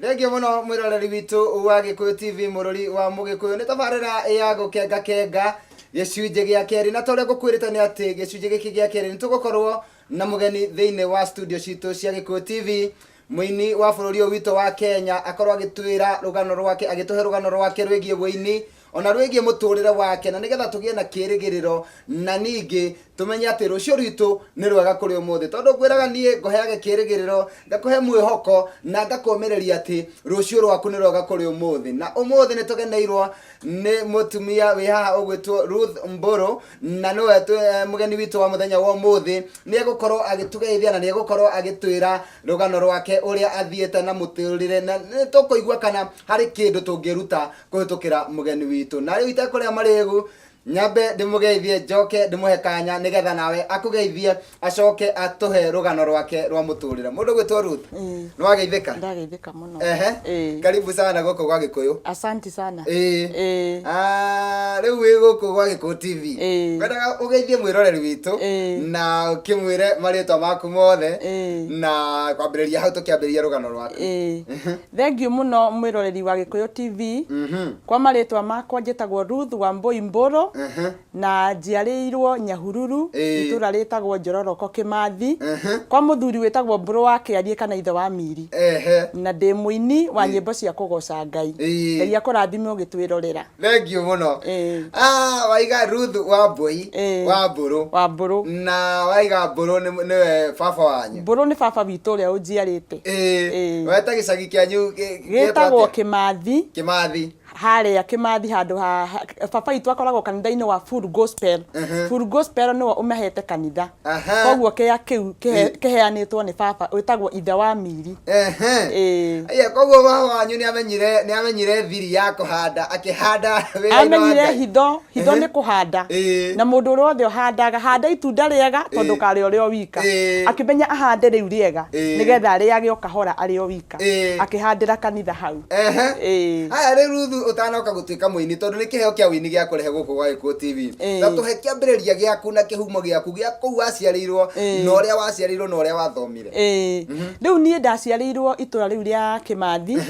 Thengio mũno mwĩroreri witũ wa Gĩkũyũ TV, mũrũri wa Mũgĩkũyũ. Nĩ tabarĩra ya gũkenga kenga gĩcunjĩ gĩa kerĩ, na torĩa ngũkwĩrĩte nĩ atĩ gĩcunjĩ gĩkĩ gĩa kerĩ nĩ tũgũkorwo na mũgeni thĩinĩ wa studio citũ cia Gĩkũyũ TV, mũini wa bũrũri ũyũ witũ wa Kenya, akorwo agĩtwĩra rũgano rwake, agĩtũhe rũgano rwake rwĩgiĩ wũini ona rwĩgiĩ mũtũrĩre wake, na nĩgetha tũgĩe na kĩrĩgĩrĩro na ningĩ tũmenye atĩ rũciũ rwitũ nĩ rwega kũrĩ ũmũthĩ, tondũ ngwĩraga niĩ ngũheage kĩrĩgĩrĩro, ngakũhe mwĩhoko na ngakũmĩrĩria atĩ rũciũ rwaku nĩ rwega kũrĩ ũmũthĩ. Na ũmũthĩ nĩ tũgeneirwo nĩ mũtumia wĩ haha ũgwĩtwo Ruth Mbũrũ, na nĩwe mũgeni witũ wa mũthenya wa ũmũthĩ. Nĩ egũkorwo agĩtũgeithia na nĩ egũkorwo agĩtwĩra rũgano rwake ũrĩa athiĩte na mũtũrĩre, na nĩ tũkũigua kana harĩ kĩndũ tũngĩruta kũhĩtũkĩra mũgeni witũ. Na rĩu itekũrĩa marĩgu, nyambe ndĩmũgeithie, njoke ndĩmũhe kanya nĩgetha nawe akũgeithie, acoke atũhe rũgano rwake rwa mũtũrĩre. Mũndũ gwĩtwo Ruth, nĩ wageithĩka? Ndageithĩka mũno. Ehe. Karibu sana gũkũ gwa Gĩkũyũ. Asanti sana. Ah, rĩu wĩ gũkũ gwa Gĩkũyũ TV. Ngwendaga ũgeithie mwĩroreri witũ na ũkĩmwĩre marĩtwa maku mothe na kwambĩrĩria hau tũkĩambĩrĩria rũgano rwaku. Thengiũ mũno mwĩroreri wa Gĩkũyũ TV. Kwa marĩtwa makwa njĩtagwo Ruth Wambũi Mbũrũ na njiarĩirwo Nyahururu, itũra rĩtagwo Njororoko Kĩmathi, kwa mũthuri wĩtagwo Mbũrũ wa Kĩariĩ kana ithe wa Miri. Na ndĩ mũini wa nyĩmbo cia kũgoca Ngai. Ngai akũrathime ũgĩtwĩrorera. Thengiũ mũno. Ah, waiga Ruth Wambũi wa Mbũrũ. Wa Mbũrũ. Na waiga Mbũrũ nĩwe baba wanyu. Mbũrũ nĩ baba witũ ũrĩa ũnjiarĩte. Weta gĩcagi kĩanyu gĩtagwo Kĩmathi. Kĩmathi. Harĩa Kĩmathi handũ ha baba witũ akoragwo kanitha-inĩ wa Full Gospel. Full Gospel nĩwe ũmahete kanitha. Koguo kĩea kĩu kĩheanĩtwo nĩ baba wĩtagwo ithe wa Miri. Aya, koguo baba wanyu nĩ amenyire thiri ya kũhanda, akĩhanda wĩra-inĩ wa Amenyire Ngai. Hitho nĩ kũhanda. Na mũndũ ũrĩa wothe ũhandaga, handa itunda rĩega tondũ ũkarĩa ũrĩ o wika. Akĩmenya ahande rĩu rĩega nĩgetha arĩage o kahora arĩ o wika. Akĩhandĩra kanitha hau. Haya, rĩu Ruthu, ũtanoka gũtuĩka mũini, tondũ nĩ kĩheo kĩa ũini gĩa kũrehe gũkũ gwa Gĩkũyũ TV, na tũhe kĩambĩrĩria gĩaku na kĩhumo gĩaku gĩa kũu waciarĩirwo na ũrĩa waciarĩirwo na ũrĩa wathomire. Rĩu niĩ ndaciarĩirwo itũra rĩu rĩa Kĩmathi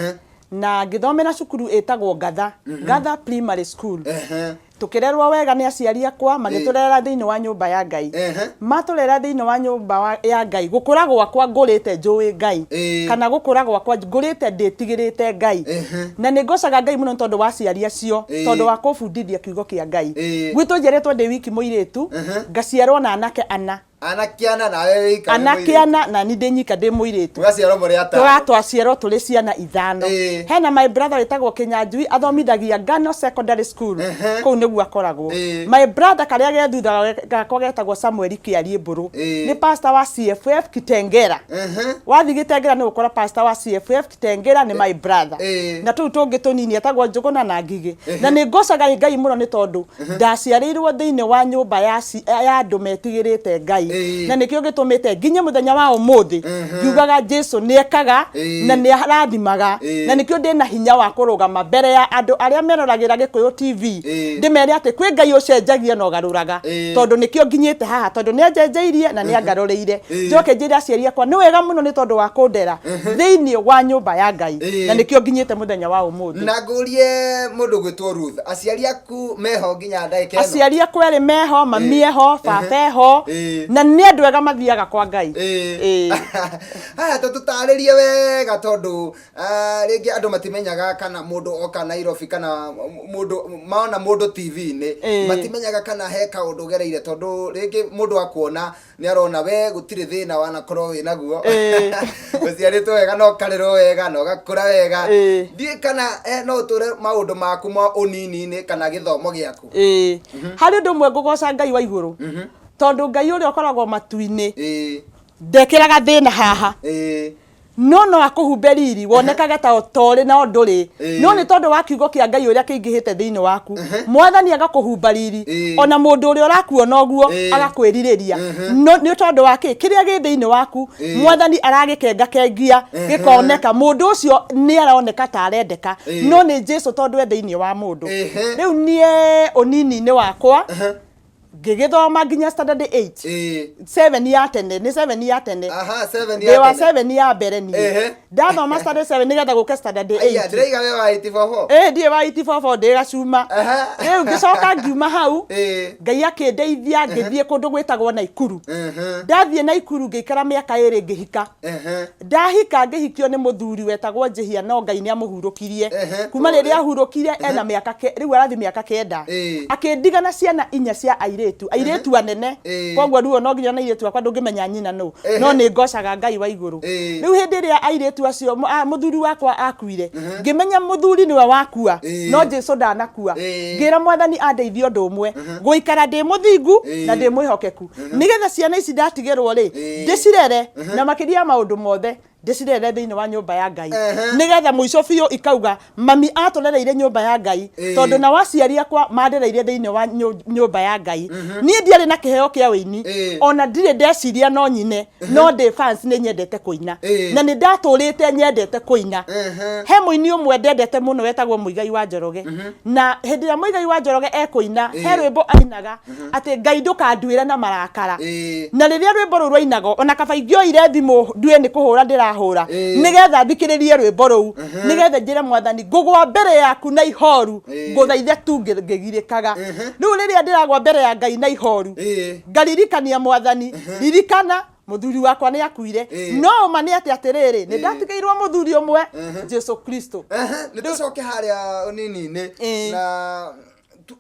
na ngĩthomera cukuru ĩtagwo Ngatha, Ngatha Primary School. Tũkĩrerwo wega nĩ aciari akwa, magĩtũrerera thĩinĩ wa nyũmba ya Ngai. Matũrera thĩinĩ wa nyũmba ya Ngai, gũkũra gwakwa ngũrĩte njũĩ Ngai, kana gũkũra gwakwa ngũrĩte ndĩtigĩrĩte Ngai. Na nĩ ngocaga Ngai mũno nĩ tondũ wa aciari acio, tondũ wa kũbundithia kiugo kĩa Ngai. Gwitũ njiarĩtwo ndĩ wiki mũirĩtu, ngaciarwo na anake ana. Anake ana nawe wĩ wika wĩ Anake mũirĩtu. ana na ni ndĩ nyika ndĩ mũirĩtu. Mũgaciarwo mũrĩ atano. Tũratwaciarwo tũrĩ ciana ithano. Hena my brother wĩtagwo Kĩnyanjui, athomithagia Ngano Secondary School. Kũu nĩguo akoragwo. My brother karĩa ge thutha gakwa getagwo Samuel Kĩariĩ Mbũrũ. Nĩ pastor wa CFF Kitengela. Wathiĩ Gĩtengera nĩ ũgũkora pastor wa CFF Kitengela nĩ my brother. Na tũu tũngĩ tũnini etagwo Njũgũna na Ngigĩ. Na nĩ ngocaga Ngai mũno nĩ tondũ ndaciarĩirwo thĩinĩ wa nyũmba ya andũ metigĩrĩte Ngai. Na nĩkĩo gĩtũmĩte nginye mũthenya wa ũmũthĩ ngiugaga Jesu nĩ ekaga na nĩ arathimaga. Na nĩkĩo ndĩna hinya wa kũrũgama mbere ya andũ arĩa meroragĩra Gĩkũyũ TV, ndĩmere atĩ kwĩ Ngai ũcenjagia na ũgarũraga. Tondũ nĩkĩo nginyĩte haha, tondũ nĩ anjenjeirie na nĩ angarũrĩire. Njoke njĩre aciari akwa nĩ wega mũno nĩ tondũ wa kũndera thĩinĩ wa nyũmba ya Ngai. Na nĩkĩo nginyĩte mũthenya wa ũmũthĩ. Na ngũrie mũndũ gwĩtwo Ruth, aciari aku meho nginya ndagĩka ĩno? Aciari akwa erĩ meho, mami eho, baba eho, na nĩ andũ ega mathiaga kwa Ngai. Haya, ta tũtarĩrie wega tondũ rĩngĩ andũ matimenyaga kana mũndũ oka Nairobi kana mũndũ maona mũndũ TV-inĩ, matimenyaga kana he kaũndũ ũgereire, tondũ rĩngĩ mũndũ akuona nĩ arona we gũtirĩ thĩna wanakorwo wĩ naguo, ũciarĩtwo wega na ũkarerwo wega na ũgakũra wega. Ndiũĩ kana no ũtũre maũndũ maku ma ũnini-inĩ kana gĩthomo gĩaku. Ĩĩ, harĩ ũndũ ũmwe ngũgoca Ngai wa igũrũ, tondũ Ngai ũrĩa ũkoragwo matu-inĩ ndekĩraga thĩna haha, no akũhumbe riri wonekage ta torĩ na ndũrĩ, no nĩ tondũ wa kiugo kĩa Ngai ũrĩa kĩingĩhĩte thĩinĩ waku, Mwathani agakũhumba riri, ona mũndũ ũrĩa ũrakuona ũguo agakwĩrirĩria. No nĩ tondũ wa kĩ kĩrĩa gĩ thĩinĩ waku, Mwathani aragĩkengakengia gĩkoneka, mũndũ ũcio nĩ aroneka ta arendeka, no nĩ Jesu tondũ e thĩinĩ wa mũndũ. Rĩu niĩ ũnini-inĩ wakwa. Ngĩgĩthoma nginya standard 8. 7 ya tene, nĩ 7 ya tene. Aha, 7 Ndĩ ya wa tene. 7 ya mbere niĩ. Ndathoma standard 7 nĩgetha gũke standard Aya, 8. ndĩraiga we wa 844. Ĩ, ndiĩ wa 844, ndĩ gacuma. Rĩu ngĩcoka ngiuma hau. Ngai akĩndeithia, ngĩthiĩ kũndũ gwĩtagwo Naikuru. Ndathiĩ Naikuru ngĩikara mĩaka 2, ngĩhika. Ndahika ngĩhikio nĩ mũthuri wetagwo Njĩhia, no Ngai nĩ amũhurũkirie. Kuma rĩrĩa ahurũkire ena mĩaka rĩu arathiĩ mĩaka 9. Akĩndiga na ciana 4 cia airĩtu, airĩtu anene. Koguo rĩu no nginya na airĩtu akwa ndũngĩmenya nyina nũ, no nĩ ngocaga Ngai wa igũrũ. Rĩu hĩndĩ ĩrĩa airĩtu acio mũthuri wakwa akuire, ngĩmenya mũthuri nĩwe wakua, no Jesu ndanakua. Ngĩra Mwathani andeithie ũndũ ũmwe, gũikara ndĩ mũthingu na ndĩ mwĩhokeku, nĩgetha ciana ici ndatigĩrwo rĩ, ndĩcirere, na makĩria ya maũndũ mothe ndĩcirere thĩinĩ wa nyũmba ya Ngai, nĩgetha mũico biũ ikauga mami atũrereire nyũmba ya Ngai, tondũ nao aciari akwa mandereire thĩinĩ wa nyũmba ya Ngai. Niĩ ndiarĩ na kĩheo kĩa ũini, ona ndirĩ ndeciria no nyine, no ndĩ fans, nĩ nyendete kũina, na nĩ ndatũrĩte nyendete kũina. He mũini ũmwe ndendete mũno wetagwo Mũigai wa Njoroge, na hĩndĩ ĩrĩa Mũigai wa Njoroge ekũina, he rwĩmbo ainaga atĩ Ngai ndũkanduĩre na marakara. Na rĩrĩa rwĩmbo rũu rwainagwo, ona kaba ingĩoire thimũ ndue nĩ kũhũra ndĩrahũra, nĩgetha thikĩrĩrie rwĩmbo rũu, nĩgetha njĩre Mwathani ngũgwa mbere yaku na ihoru, ngũthaithe tu ngĩgirĩkaga. Rĩu rĩrĩa ndĩragwa mbere ya Ngai na ihoru, ngaririkania Mwathani, ririkana mũthuri wakwa nĩ akuire. No ũma nĩ atĩ atĩrĩrĩ, nĩ ndatigĩirwo mũthuri ũmwe, Jesu Kristo. Nĩ tũcoke harĩa ũnini-inĩ na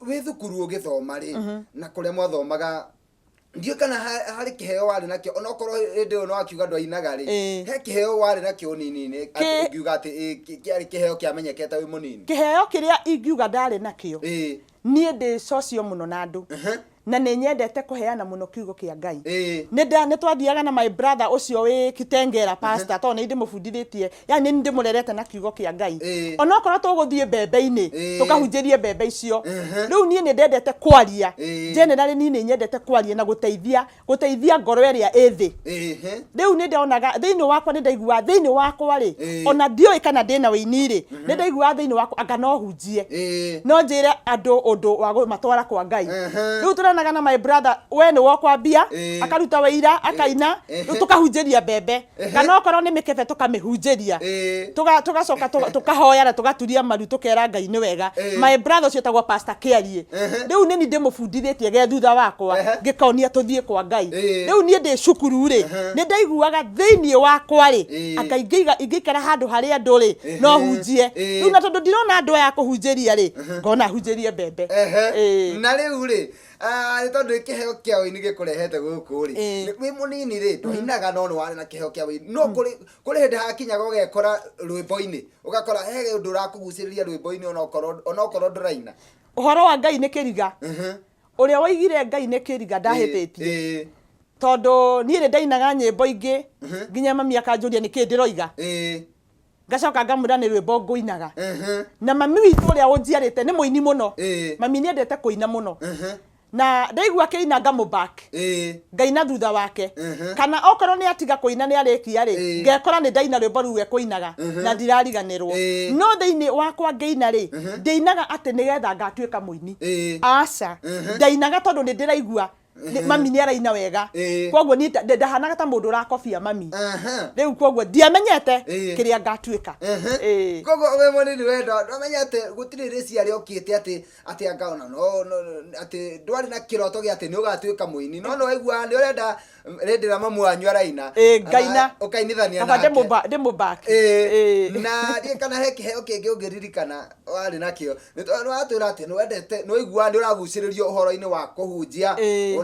wĩ thukuru ũgĩthoma rĩ, na kũrĩa mwathomaga, ndiũĩ kana harĩ kĩheo warĩ nakĩo, onokorwo hĩndĩ ĩyo no akiuga ndwainaga rĩ, he kĩheo warĩ nakĩo ũnini-inĩ atĩ ũngiuga atĩ kĩarĩ kĩheo kĩamenyekete wĩ mũnini? Kĩheo kĩrĩa ingiuga ndarĩ nakĩo, niĩ ndĩ social mũno na andũ, na nĩ nyendete kũheana mũno kiugo kĩa Ngai. Nĩ twathiaga na my brother ũcio wĩ Kitengela, pastor, tondũ nĩ ndĩmũbundithĩtie, yani nĩ ndĩmũrerete na kiugo kĩa Ngai. Onokorwo tũgũthiĩ mbembe-inĩ, tũkahunjĩrie mbembe icio. Rĩu niĩ nĩ ndendete kwaria. Generally niĩ nĩ nyendete kwaria na gũteithia ngoro ĩrĩa ĩ thĩ. Rĩu nĩ ndonaga thĩinĩ wakwa, nĩ ndaiguaga thĩinĩ wakwa rĩ, ona ndiũĩ kana ndĩna ũini rĩ, nĩ ndaiguaga thĩinĩ wakwa anga no hunjie, no njĩre andũ ũndũ wa kũmatwara kwa Ngai. Rĩu tũrenaga na my brother, we nĩ wokwambia, akaruta wĩira, akaina, rĩu tũkahunjĩria mbembe, kana okorwo nĩ mĩkebe tũkamĩhunjĩria. Tũgacoka tũkahoya na tũgaturia maru, tũkera Ngai nĩ wega. My brother ũcio etagwo Pastor Kĩarie. Rĩu nĩ niĩ ndĩmũbundithĩtie ge thutha wakwa, ngĩkonia tũthiĩ kwa Ngai. Rĩu niĩ ndĩ cukuru rĩ, nĩ ndaiguaga thĩinĩ wakwa rĩ, anga ingĩikara handũ harĩa andũ rĩ, no hunjie. Rĩu na tondũ ndirona andũ aya kũhunjĩria rĩ, ngona hunjĩrie mbembe. Na rĩu rĩ, nĩ tondũ kĩheo kĩa ũini gĩkũrehete gũkũ rĩ, wĩ mũnini rĩ, ndwainaga no nĩ warĩ na kĩheo kĩa ũini, no kũrĩ hĩndĩ hakinyaga ũgekora rwĩmbo-inĩ, ũgakora he ũndũ ũrakũgucĩrĩria rwĩmbo-inĩ onokorwo ndũraina? Ũhoro wa Ngai nĩ kĩriga. Ũrĩa woigire Ngai nĩ kĩriga ndahĩtĩtie. Tondũ niĩ nĩ ndainaga nyĩmbo ingĩ, nginya mami akanjũria nĩkĩ ndĩroiga. Ngacoka ngamwĩra nĩ rwĩmbo ngũinaga. Na mami witũ ũrĩa ũnjiarĩte nĩ mũini mũno. Mami nĩ endete kũina mũno. Na ndaigua akĩina ngamũ-back. Ngaina thutha wake. Kana okorwo nĩ atiga kũina, nĩ arĩkia rĩ, ngekora nĩ ndaina rwĩmbo rũu ekũinaga, na ndirariganĩrwo. No thĩinĩ wakwa ngĩina rĩ, ndĩinaga atĩ nĩgetha ngatuĩka mũini. Aca. Ndainaga tondũ nĩ ndĩraigua mami nĩ araina wega. Koguo niĩ ndahanaga ta mũndũ ũrakobia mami. Rĩu koguo ndiamenyete kĩrĩa ngatuĩka. Koguo wĩ mũnini we ndwamenya atĩ gũtirĩ rĩciria rĩokĩte atĩ anga ona no atĩ ndwarĩ na kĩroto gĩa atĩ nĩ ũgatuĩka mũini, no nĩ waiguaga nĩ ũrenda hĩndĩ ĩrĩa mamu wanyu araina, Ngaina. ũkainithania Kaba nake. Ndĩmũback. Na ndiũĩ kana he kĩheo kĩngĩ ũngĩririkana warĩ nakĩo. Nĩ watwĩra atĩ nĩ wendete, nĩ waiguaga nĩ ũragucĩrĩrio ũhoro-inĩ wa kũhunjia,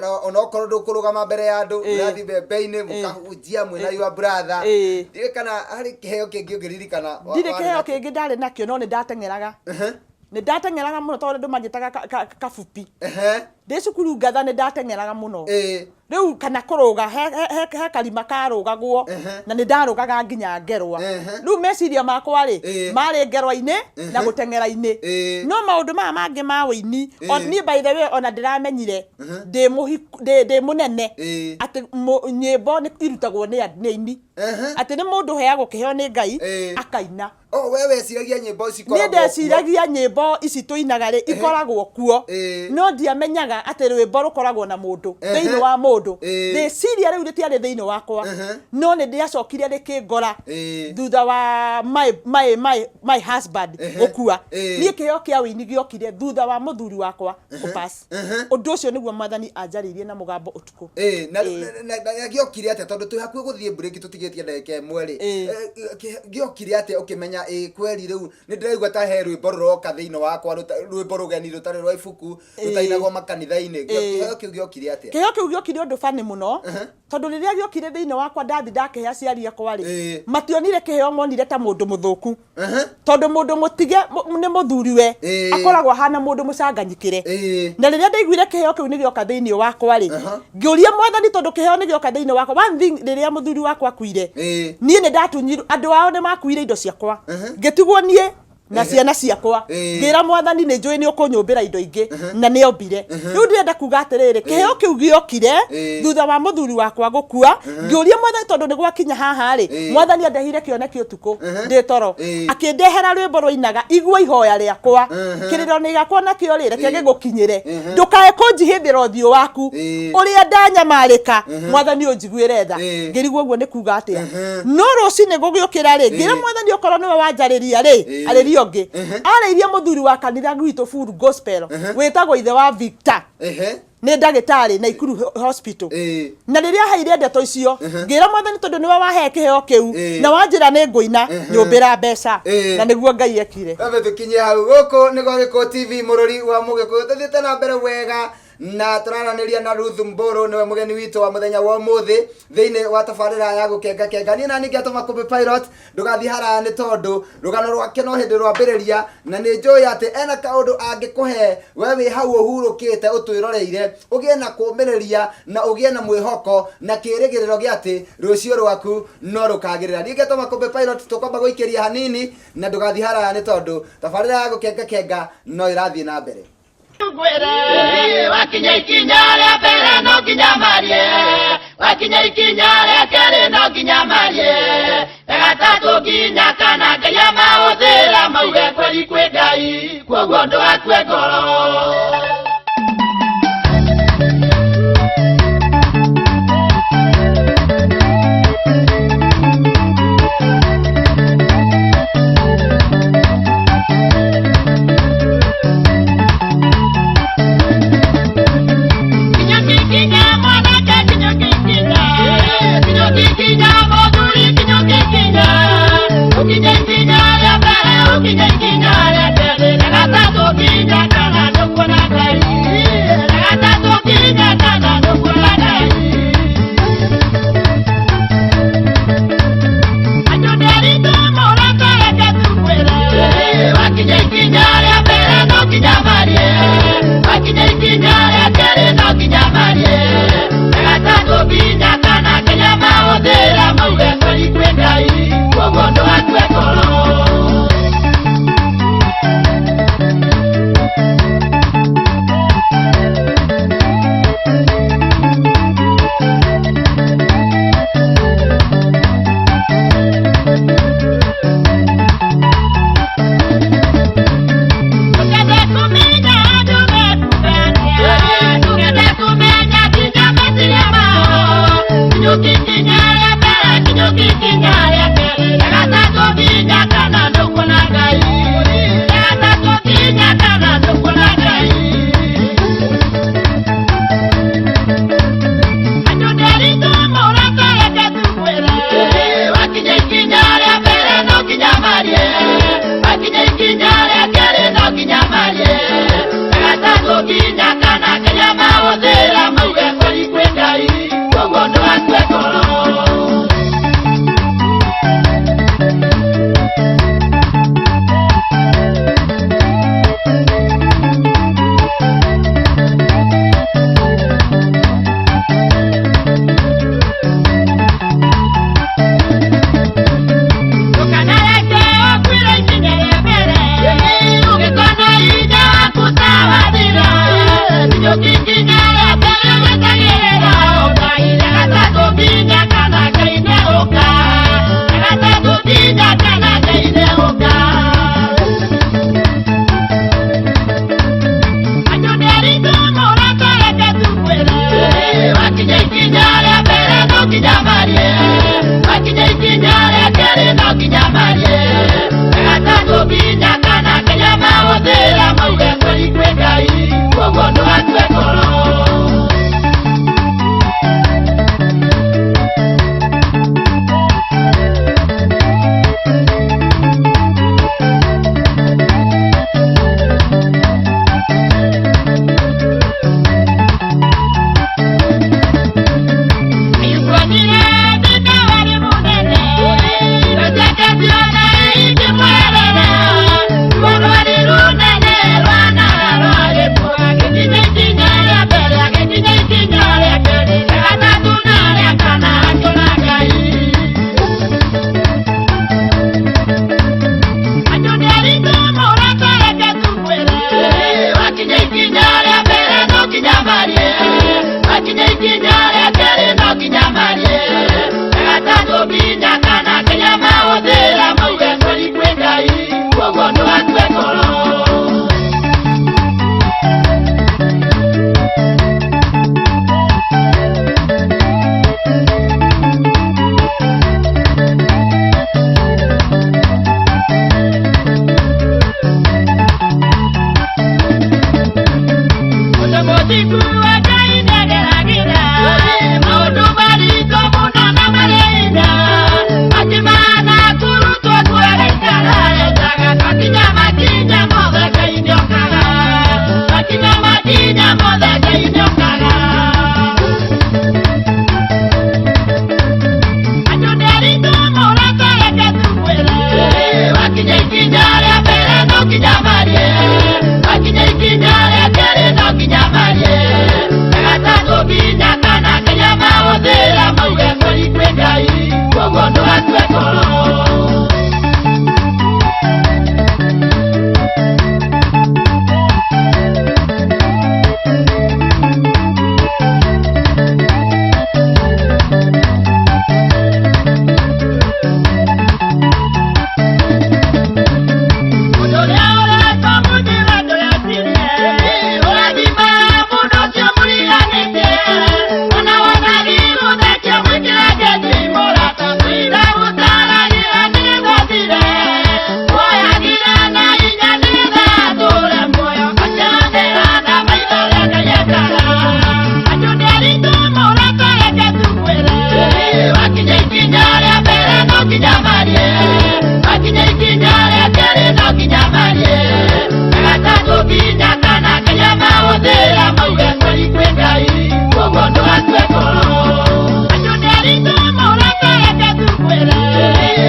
onokorwo ndũkũrũgama mbere ya andũ, mũrathiĩ mbembe-inĩ mũkahunjia mwĩna your brother. Ndiũĩ kana harĩ kĩheo kĩngĩ ũngĩririkana Ndirĩ warĩ kĩheo nakĩo. kĩngĩ ndarĩ nakĩo, no nĩ ndateng'eraga. Nĩ ndateng'eraga mũno tondũ andũ manjĩtaga kabupi. Ndĩ cukuru ngatha nĩ ndateng'eraga mũno. Rĩu kana kũrũga, he karima karũgagwo, na nĩ ndarũgaga nginya ngerwa. Rĩu meciria makwa rĩ, marĩ ngerwa-inĩ na gũteng'era-inĩ. No maũndũ maya mangĩ ma ũini, niĩ by the way ona ndĩramenyire ndĩ mũnene atĩ nyĩmbo nĩ irutagwo nĩ aini. Atĩ nĩ mũndũ ũheagwo kĩheo nĩ Ngai, akaina. Oh, we weciragia nyĩmbo Niĩ cikoragwo kuo. Ndeciragia nyĩmbo ici tũinaga rĩ ikoragwo kuo, no ndiamenyaga atĩ rwĩmbo rũkoragwo na mũndũ thĩinĩ wa mũndũ. Rĩciria rĩu rĩtiarĩ thĩinĩ wakwa, no nĩ ndĩacokire rĩkĩngora thutha wa my husband gũkua. Niĩ kĩheo kĩa ũini gĩokire thutha wa mũthuri wakwa kũpass. Ũndũ ũcio nĩguo Mwathani anjarĩirie na mũgambo ũtukũ. Na na gĩokire atĩa, tondũ twĩ hakuhĩ gũthiĩ break, tũtigĩtie ndagĩka 1 rĩ? Gĩokire atĩa ũkĩmenya ĩ kweri rĩu nĩ ndĩraigua ta he rwĩmbo rũroka thĩinĩ wakwa, rwĩmbo rũgeni rũtarĩ rwa ibuku, rũtainagwo makanitha-inĩ? Kĩheo kĩu gĩokire atĩa? Kĩheo kĩu gĩokire ũndũ bani mũno, tondũ rĩrĩa gĩokire thĩinĩ wakwa, ndathi ndakĩhe aciari akwa rĩ, mationire kĩheo, monire ta mũndũ mũthũku, tondũ mũndũ mũtige nĩ mũthuriwe akoragwo ahana mũndũ mũcanganyikĩre. Na rĩrĩa ndaiguire kĩheo kĩu nĩ gĩoka thĩinĩ wakwa rĩ, ngĩũria Mwathani, tondũ kĩheo nĩ gĩoka thĩinĩ wakwa, one thing, rĩrĩa mũthuri wakwa akuire, niĩ nĩ ndatunyirwo, andũ ao nĩ makuire indo ciakwa, ngĩtigwo niĩ na ciana ciakwa. Ngĩra Mwathani, nĩ njũĩ nĩ ũkũnyũmbĩra indo ingĩ, na nĩ ombire. Rĩu ndĩrenda kuga atĩrĩrĩ, kĩheo kĩu gĩokire thutha wa mũthuri wakwa gũkua. Ngĩũria Mwathani, tondũ nĩ gwakinya haha rĩ, Mwathani andehire kĩoneki ũtukũ ndĩ toro, akĩndehera rwĩmbo rwainaga, "Igua ihoya rĩakwa, kĩrĩro-inĩ gĩakwa nakĩo rĩ, reke gĩgũkinyĩre, ndũkae kũnjihĩthĩra ũthiũ waku, ũrĩa ndanyamarĩka, Mwathani ũnjiguĩre tha." Ngĩrigwo ũguo nĩ kuga atĩa. No rũcinĩ gũgĩũkĩra rĩ, ngĩra Mwathani, okorwo nĩwe wanjarĩria rĩ, arĩria ũngĩ. Arĩirie mũthuri wa kanitha gwitũ full gospel wĩtagwo ithe wa Victor, nĩ ndagĩtarĩ Naikuru Hospital. Na rĩrĩa aheire ndeto icio, ngĩra Mwathani, tondũ nĩwe wahe kĩheo kĩu na wanjĩra nĩ ngũina, nyũmbĩra mbeca. Na nĩguo Ngai ekire. Ambe tukinye hau. Gũkũ nĩ gwa Gĩkũyũ TV, mũrũri wa Mũgĩkũyũ. Tũthiĩte na mbere wega na tũraranĩria na Ruth Mbũrũ, nĩwe mũgeni witũ wa mũthenya wa ũmũthĩ thĩinĩ wa tabarĩra ya gũkenga kenga. Niĩ nani ngĩatũma Kũmbĩ Pilot. Ndũgathiĩ haraya, nĩ tondũ rũgano rwake no hĩndĩ rwambĩrĩria, na nĩ njũĩ atĩ ena kaũndũ angĩkũhe we wĩ hau ũhurũkĩte ũtwĩroreire, ũgĩe na kũũmĩrĩria na ũgĩe na mwĩhoko na kĩĩrĩgĩrĩro gĩa atĩ rũciũ rwaku no rũkagĩrĩra. Niĩ ngetwo Makũmbĩ Pilot. Tũkwamba gũikĩria hanini na ndũgathiĩ haraya, nĩ tondũ tabarĩra ya gũkenga kenga no ĩrathiĩ na mbere. Ngwĩre, wakinya ikinya rĩa mbere no nginya marie, wakinya ikinya rĩa kerĩ no nginya marie, rĩa gatatũ nginya kana Ngai amahũthĩra mauge kweri kwĩ Ngai, koguo ndũgakue ngoro. Kinyuki mwanake, kinyuki kinya, kinyuki kinya mũthuri, kinyuki kinya, ũkinye ikinya rĩa mbere, ũkinye ikinya rĩa kerĩ, rĩa gatatũ nginya kana nĩũkuona Ngai, rĩa gatatũ nginya kana nĩũkuona Ngai. Andũ nĩ aritũ mũrata, reke tukwĩre, wakinya ikinya rĩa mbere no nginya marie, wakinya ikinya rĩa kerĩ no nginya marie, rĩa gatatũ nginya kana Ngai amahũthĩra mauge kweri kwĩ Ngai, koguo ndũgakue ngoro. Tũkende kũmenya andũ mekuga atĩa, tũkende kũmenya nginya meciria mao. Kinyũki kinya rĩa mbere, kinyũki kinya rĩa kerĩ, rĩa gatatũ nginya kana nĩũkuona Ngai, rĩa gatatũ nginya kana nĩũkuona Ngai. Andũ nĩ aritũ mũrata, reke tukwĩre, wakinya ikinya rĩa mbere no nginya marie, wakinya ikinya rĩa kerĩ no nginya marie, rĩa gatatũ nginya kana Ngai amahũthĩra mauge kweri kwĩ Ngai, koguo ndũgakue ngoro. Ndũkanareke ũkuĩre ikinya rĩa mbere, ũgĩkona hinya waku ta wathira. Kinyũki. ikinya rĩa kerĩ no nginya marie gatatũ nginya kana nginya mahũthĩra mauge kweli kwĩ Ngai koguo ndũgakue ngoro. Mũtũmũthiku wa Ngai nĩageragĩra maũndũ maritũ mũno na marĩ hinya akĩmana kũrutwo kuagaikara etaga makinya makinya mothe Ngai nĩokaga makinya makinya mothe Ngai nĩokaga. Andũ nĩ aritũ mũrata reke tũkwĩre wakinya ikinya rĩa mbere no nginya marie wakinya ikinya rĩa kerĩ no nginya marie gatatũ nginya kana nginya mahũthĩra mauge kweli kwĩ Ngai koguo ndũgakue ngoro. Mũndũ ũrĩa ũreka mũthira ndũyatire ũrathima mũndũ ũcio mũriganĩtie ona wonagirũthekio mwĩkĩre ngeci mũrata mũira gũtaragĩra nĩgetha athire woyagĩra na hinya nĩgetha atũre muoyo akĩhũthĩra na maitho ũrĩa Ngai ekaga. Andũ nĩ aritũ mũrata reke tũkwĩre wakinya ikinya rĩa mbere no nginya marie wakinya ikinya rĩa kerĩ no nginya marie gatatũ nginya kana nginya mahũthĩra mauge kweli kwĩ Ngai koguo ndũgakue ngoro. Andũ nĩ aritũ mũrata reke tũkwĩre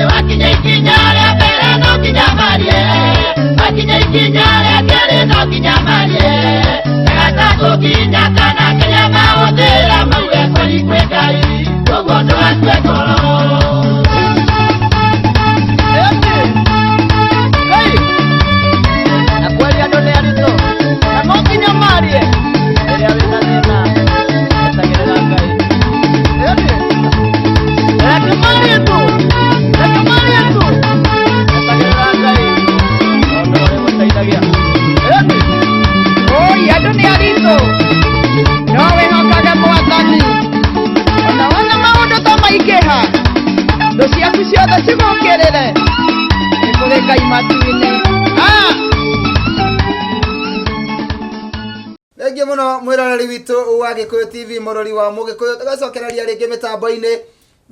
wakinya ikinya rĩa mbere no nginya marie wakinya ikinya rĩa kerĩ no nginya marie gatatũ nginya kana nginya mahũthĩra mauge kweli kwĩ Ngai koguo ndũgakue ngoro. Na kweli andũ nĩ aritũ na no nginya marie rĩrĩa wĩna thĩna etagĩrĩra Ngai. Reke marie tu, reke marie tu, etagĩrĩra Ngai tondũ ũrĩgũteithagia. Oi, andũ nĩ aritũ no wĩhokage mwathani ona wona maũndũ ta maingĩha thũ ciaku ciothe cigũkĩrĩre nĩ kũrĩ Ngai matu-inĩ. Ah! Thengiũ mũno mwĩroreri witũ wa Gĩkũyũ TV mũrori wa Mũgĩkũyũ tũgacokereria rĩngĩ mĩtambo-inĩ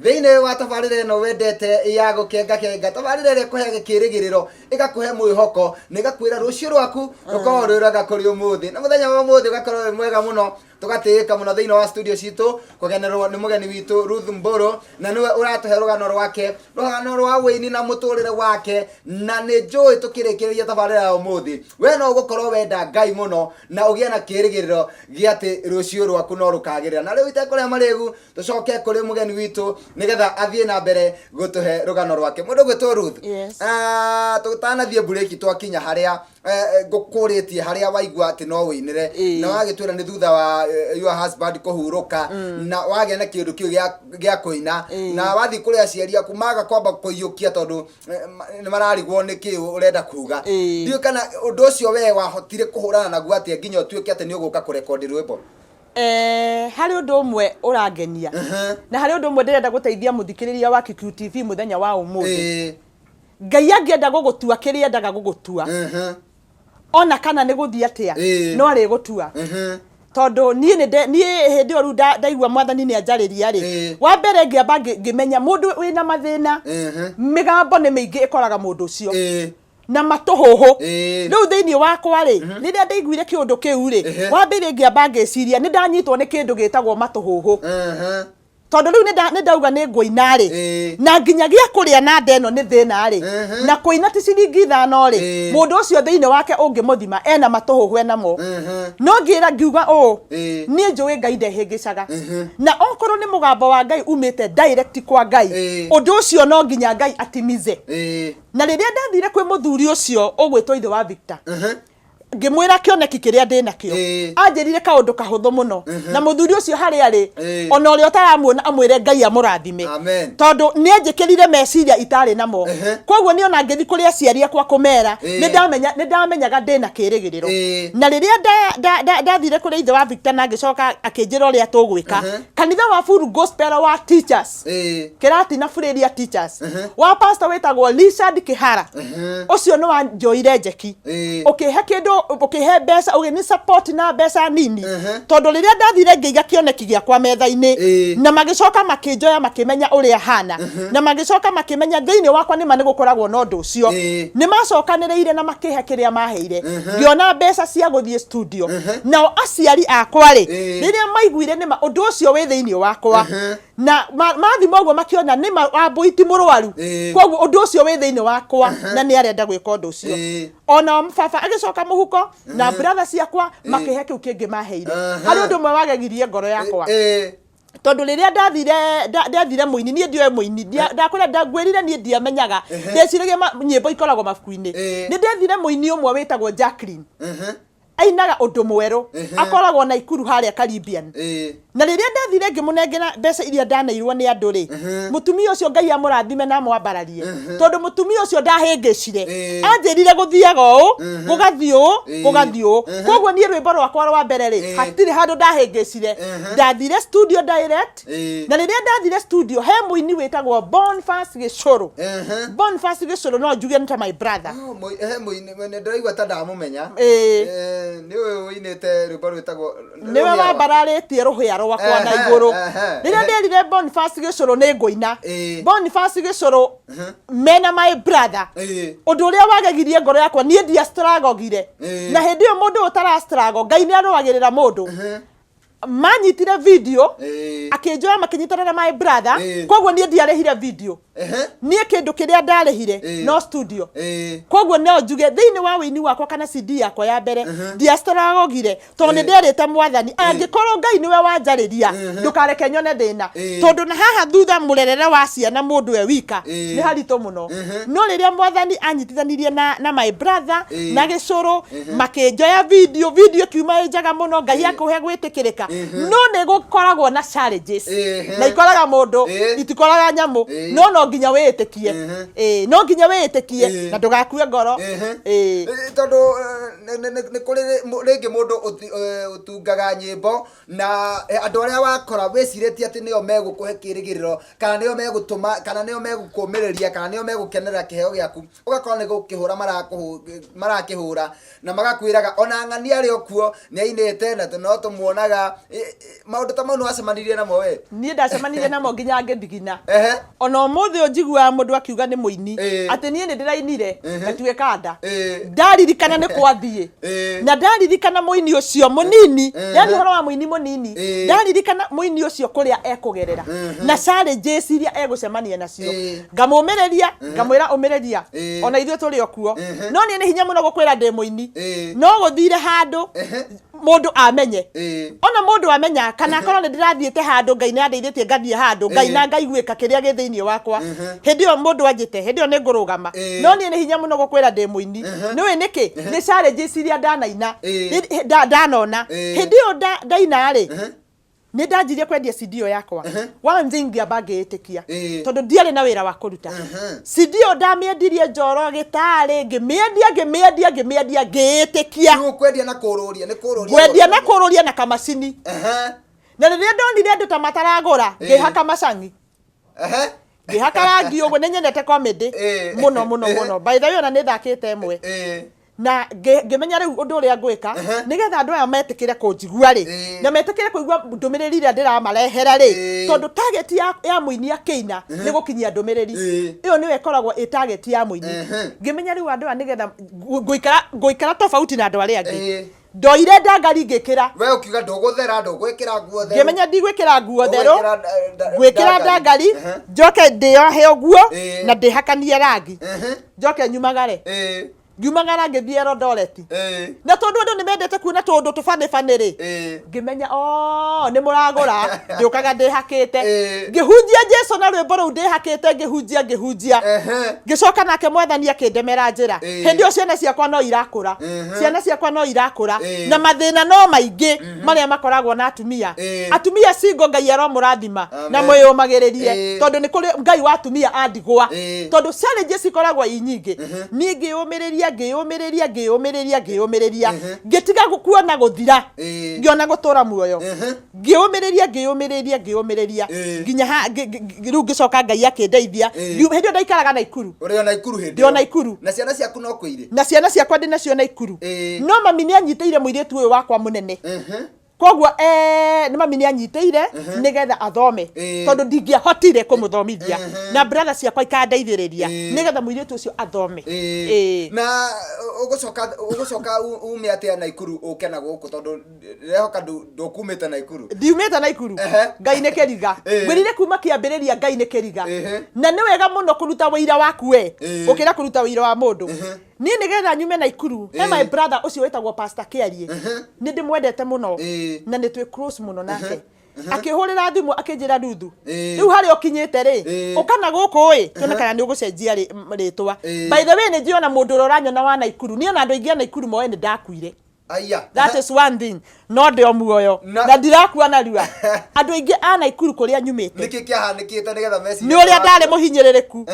thĩinĩ wa tabarĩra ĩno wendete ya gũkenga kenga tabarĩra ĩrĩa ĩkũheaga kĩrĩgĩrĩro ĩgakũhe mwĩhoko na ĩgakwĩra rũciũ rwaku rũkorwo rwĩ rwega kũrĩ ũmũthĩ na mũthenya wa ũmũthĩ ũgakorwo wĩ mwega mũno tũgatĩĩka mũno thĩinĩ wa studio citũ kũgenerwo nĩ mũgeni witũ Ruth Mbũrũ na nĩwe ũratũhe rũgano rwake rũgano rwa wĩini na mũtũrĩre wake na nĩ njũĩ tũkĩrĩkĩrĩria tabarĩra ya ũmũthĩ we no ũgũkorwo wenda Ngai mũno na ũgĩe na kĩrĩgĩrĩro gĩa atĩ rũciũ rwaku no rũkagĩrĩra na rĩu itekũrĩa marĩgu tũcoke kũrĩ mũgeni witũ nĩgetha athiĩ na mbere gũtũhe rũgano rwake mũndũ ũgwĩtwo Ruth. Yes. Ah, tũtanathiĩ mburĩki twakinya harĩa ngũkũrĩtie harĩa waigua atĩ no wĩinĩre na wagĩtwĩra nĩ thutha wa your husband kũhurũka na wagĩa na kĩũndũ kĩu gĩa kũina na wathiĩ kũrĩ aciari aku maga kwamba kũiyũkia tondũ nĩ mararigwo nĩ kĩ ũrenda kuga. Ndiũĩ kana ũndũ ũcio we wahotire kũhũrana naguo atĩa nginya ũtuĩke atĩ nĩ ũgũka kũrekondi rwĩmbo. Harĩ ũndũ ũmwe ũrangenia na harĩ ũndũ ũmwe ndĩrenda gũteithia mũthikĩrĩria wa Kikuyu TV mũthenya wa ũmũthĩ. Ngai angĩenda gũgũtua kĩrĩa endaga gũgũtua ona kana nĩ gũthiĩ atĩa no arĩgũtua tondũ niĩ nĩ niĩ hĩndĩ ĩyo rĩu ndaigua mwathani nĩ anjarĩria rĩ wa mbere ngĩamba ngĩmenya mũndũ wĩna mathĩna mĩgambo nĩ mĩingĩ ĩkoraga mũndũ ũcio na matũhũhũ. Rĩu thĩinĩ wakwa rĩ rĩrĩa ndaiguire kĩũndũ kĩu rĩ wa mbere ngĩamba ngĩciria nĩ ndanyitwo nĩ kĩndũ gĩtagwo matũhũhũ tondũ rĩu nĩ ndauga nĩ ngũina rĩ na nginya gĩa kũrĩa na nda ĩno nĩ thĩna rĩ na kũina ti ciringi 5 rĩ mũndũ ũcio thĩinĩ wake ũngĩmũthima ena matũhũhũ enamo no ngĩra ngiuga ũũ niĩ njũĩ Ngai ndehĩngĩcaga na okorwo nĩ mũgambo wa Ngai umĩte direct kwa Ngai ũndũ ũcio no nginya Ngai atimize. Na rĩrĩa ndathire kwĩ mũthuri ũcio ũgwĩtwo ithe wa Victor Ngĩmwĩra kĩoneki kĩrĩa ndĩ nakĩo. Anjĩrire kaũndũ kahũthũ mũno, na mũthuri ũcio harĩa arĩ, ona ũrĩa ũtaramuona, amwĩre Ngai amũrathime. Amen. Tondũ nĩ anjĩkĩrire meciria itarĩ namo. Koguo niĩ ona ngĩthiĩ kũrĩ aciari akwa kũmera, nĩ ndamenyaga ndĩna kĩrĩgĩrĩro. Na rĩrĩa ndathire kũrĩ ithe wa Victor na ngĩcoka akĩnjĩra ũrĩa tũgwĩka, kanitha wa Full Gospel wa Teachers, Kĩratina Furaria Teachers, wa pastor wĩtagwo Richard Kĩhara, ũcio nĩ wanjoire njeki, ũkĩhe kĩndũ, ũkĩhe mbeca, ũgĩni support na mbeca nini, tondũ rĩrĩa ndathire ngĩiga kĩoneki gĩakwa metha-inĩ, na magĩcoka makĩnjoya, makĩmenya ũrĩa hana, na magĩcoka makĩmenya thĩinĩ wakwa nĩma nĩ gũkoragwo na ũndũ ũcio, nĩ macokanĩrĩire na makĩhe kĩrĩa maheire, ngĩona mbeca cia gũthiĩ studio. Nao aciari akwa rĩ, rĩrĩa maiguire nĩma ũndũ ũcio wĩ thĩinĩ wakwa, na mathima ũguo makĩona nĩma Wambũi ti mũrwaru, koguo ũndũ ũcio wĩ thĩinĩ wakwa na nĩ arenda gwĩka ũndũ ũcio. Ona baba agĩcoka mũhuko na brother ciakwa makĩhe kĩu kĩngĩ maheire. Harĩ ũndũ ũmwe wagegirie ngoro yakwa, tondũ rĩrĩa ndathire ndethire mũini, niĩ ndioĩ mũini, ndakwĩra, ndangwĩrire niĩ ndiamenyaga, ndeciragia nyĩmbo ikoragwo mabuku-inĩ. Nĩ ndethire mũini ũmwe wĩtagwo Jacqueline, ainaga ũndũ mwerũ, akoragwo na Ikuru harĩa Caribbean. Na rĩrĩa ndathire ngĩmũnengera mbeca iria ndaneirwo nĩ andũ rĩ, mũtumia ũcio, Ngai amũrathime na amwambararie, tondũ mũtumia ũcio ndahĩngĩcire. Anjĩrire gũthiaga ũũ, gũgathiĩ ũũ, gũgathiĩ ũũ. Koguo niĩ rwĩmbo rwakwa rwa mbere rĩ, hatirĩ handũ ndahĩngĩcire. Ndathire studio direct. Na rĩrĩa ndathire studio, he mũini wĩtagwo Boniface Gĩcũrũ. Boniface Gĩcũrũ no njuge nĩ ta my brother. Oh, he mũini ndĩraigua ta ndamũmenya. Nĩ ũyũ ũinĩte rwĩmbo rwĩtagwo Nĩwe Rũhĩa. Wambararĩtie rũhĩa rwakwa na igũrũ. Rĩrĩa nderire Boniface Gĩcũrũ nĩ ngũina, Boniface Gĩcũrũ mena my brother, ũndũ ũrĩa wagegirie ngoro yakwa, niĩ ndiastragogire. Na hĩndĩ ĩyo mũndũ ũtara struggle, Ngai nĩ arũagĩrĩra mũndũ. Manyitire video, akĩnjoya makĩnyitana na my brother. Koguo niĩ ndiarĩhire video. Niĩ kĩndũ kĩrĩa ndarĩhire no studio. Koguo no njuge thĩinĩ wa wĩini wakwa kana CD yakwa ya mbere ndiastragogire, tondũ nĩ nderĩte Mwathani, angĩkorwo Ngai nĩwe wanjarĩria, ndũkareke nyone thĩna, tondũ na haha thutha mũrerere wa ciana mũndũ e wika nĩ haritũ mũno. No rĩrĩa Mwathani anyitithanirie na my brother na Gĩcũrũ, makĩnjoya video, video ĩkiuma ĩ njega mũno. Ngai akũhe gwĩtĩkĩrĩka, no nĩ gũkoragwo na challenges, na ikoraga mũndũ, itikoraga nyamũ. No nginya wĩĩtĩkie. No nginya wĩĩtĩkie na ndũgakue ngoro. Tondũ nĩ kũrĩ rĩngĩ mũndũ ũtungaga nyĩmbo na andũ arĩa wakora wĩcirĩtie atĩ nĩo megũkũhe kĩrĩgĩrĩro, kana nĩo megũtũma, kana nĩo megũkũmĩrĩria, kana nĩo megũkenerera kĩheo gĩaku, ũgakora nĩ gũkĩhũra marakĩhũra na magakwĩraga ona ng'ani arĩ o kuo nĩ ainĩte na no tũmuonaga. Maũndũ ta mau nĩ wacemanirie namo we? Niĩ ndacemanirie namo nginya ngĩndigina. Ona ũmũthĩ ũyũ njiguaga mũndũ akiuga nĩ mũini, atĩ niĩ nĩ ndĩrainire ngatuĩka nda. Ndaririkana nĩ kwathiĩ, na ndaririkana mũini ũcio mũnini, yani ũhoro wa mũini mũnini, ndaririkana mũini ũcio kũrĩa ekũgerera na challenges iria egũcemania nacio, ngamũmĩrĩria, ngamwĩra ũmĩrĩria, ona ithuĩ tũrĩ o kuo. No niĩ nĩ hinya mũno gũkwĩra ndĩ mũini. No gũthire handũ mũndũ amenye, ona mũndũ amenya kana akorwo nĩ ndĩrathiĩte handũ, Ngai nĩ andeithĩtie ngathiĩ handũ ngaina ngaiguĩka kĩrĩa gĩ thĩinĩ wakwa, hĩndĩ ĩyo mũndũ anjĩte, hĩndĩ ĩyo nĩ ngũrũgama. No niĩ nĩ hinya mũno gũkwĩra ndĩ mũini. Nĩũĩ nĩkĩ? Nĩ challenges iria ndanaina, ndanona hĩndĩ ĩyo ndaina rĩ, nĩ ndanjirie kwendia CD ĩyo yakwa. One thing, ngĩamba ngĩĩtĩkia, tondũ ndiarĩ na wĩra wa kũruta. CD ĩyo ndamĩendirie Njoro gĩtarĩ, ngĩmĩendia, ngĩmĩendia, ngĩmĩendia, ngĩĩtĩkia. Rĩu kwendia na kũrũria nĩ kũrũria? Ngwendia na kũrũria na kamacini. Na rĩrĩa ndonire andũ ta mataragũra, ngĩhaka macangi, ngĩhaka rangi ũguo. Nĩ nyendete comedy mũno mũno mũno. By the way, ona nĩ thakĩte ĩmwe. Na ngĩmenya rĩu ũndũ ũrĩa ngwĩka nĩgetha andũ aya metĩkĩre kũnjigua rĩ, na metĩkĩre kũigua ndũmĩrĩri ĩrĩa ndĩramarehera rĩ, tondũ target ya mũini akĩina nĩ gũkinyia ndũmĩrĩri. Ĩyo nĩyo ĩkoragwo ĩ target ya mũini. Ngĩmenya rĩu andũ aya nĩgetha ngũikara tofauti na andũ arĩa angĩ, ndoire ndangari ngĩkĩra. We ũkiuga ndũgũthera, ndũgwĩkĩra nguo theru. Ngĩmenya ndigwĩkĩra nguo therũ. Ũgwĩkĩra Ngwĩkĩra ndangari, njoke ndĩyohe ũguo na ndĩhakanie rangi, njoke nyumagare. Ngiumagara ngĩthiĩ Eldoret. Na tondũ andũ nĩ mendete kuona tũũndũ tũbanĩbanĩ rĩ, ngĩmenya o nĩ mũragũra. Ndĩũkaga ndĩhakĩte. Ngĩhunjia Jesu na rwĩmbo rũu ndĩhakĩte, ngĩhunjia ngĩhunjia. Ngĩcoka nake Mwathani akĩndemera njĩra. Hĩndĩ ĩyo ciana ciakwa no irakũra. Ciana ciakwa no irakũra. Na mathĩna no maingĩ marĩa makoragwo na atumia. Atumia single Ngai aromũrathima na Amen. mwĩyũmagĩrĩrie tondũ nĩ kũrĩ Ngai wa atumia a ndigwa. Tondũ challenges cikoragwo i nyingĩ. Niĩ ngĩyũmĩrĩria ngĩyũmĩrĩria ngĩyũmĩrĩria ngĩyũmĩrĩria ngĩtiga kuona gũthira ngĩona gũtũra muoyo. Ngĩyũmĩrĩria ngĩyũmĩrĩria ngĩyũmĩrĩria nginya rĩu ngĩcoka Ngai akĩndeithia. Hĩndĩ ĩyo ndaikaraga Naikuru. Ũrĩ o Naikuru hĩndĩ Ndĩ o ĩyo? Naikuru. Na ciana ciaku no kũ irĩ? Na ciana ciakwa ndĩ nacio Naikuru. No mami nĩ anyitĩire mũirĩtu ũyũ wakwa mũnene. Koguo nĩ mami nĩ anyitĩire nĩgetha athome. Tondũ ndingĩahotire kũmũthomithia. Na brother ciakwa ikandeithĩrĩria nĩgetha mũirĩtu ũcio athome. Na ũgũcoka ũgũcoka ume atĩa Naikuru ũke na gũkũ tondũ ndĩrehoka ndũkumĩte Naikuru. Ndiumĩte Naikuru. Ngai nĩ kĩriga. Ngwĩrire kuma kĩambĩrĩria Ngai nĩ kĩriga. Na nĩ wega mũno kũruta wĩira waku we gũkĩra kũruta wĩira wa mũndũ. Niĩ nĩgetha nyume Naikuru, he my brother ũcio wĩtagwo Pastor Kĩarie. Nĩ ndĩmwendete mũno na nĩ twĩ close mũno nake. Akĩhũrĩra thimũ akĩnjĩra Ruthu, rĩu harĩa ũkinyĩte rĩ, ũka na gũkũ ĩ, tuone kana nĩ ũgũcenjia rĩtwa. By the way nĩ njũĩ ona mũndũ ũrĩa ũranyona wa Naikuru, niĩ ona andũ aingĩ a Naikuru moĩ nĩ ndakuire. Aya. That is one thing. No ndĩ o muoyo na ndirakua narua. Andũ aingĩ a Naikuru kũrĩa nyumĩte. Nĩkĩ kĩahanĩkĩte nĩgetha mecirie? Nĩ ũrĩa ndarĩ mũhinyĩrĩrĩku.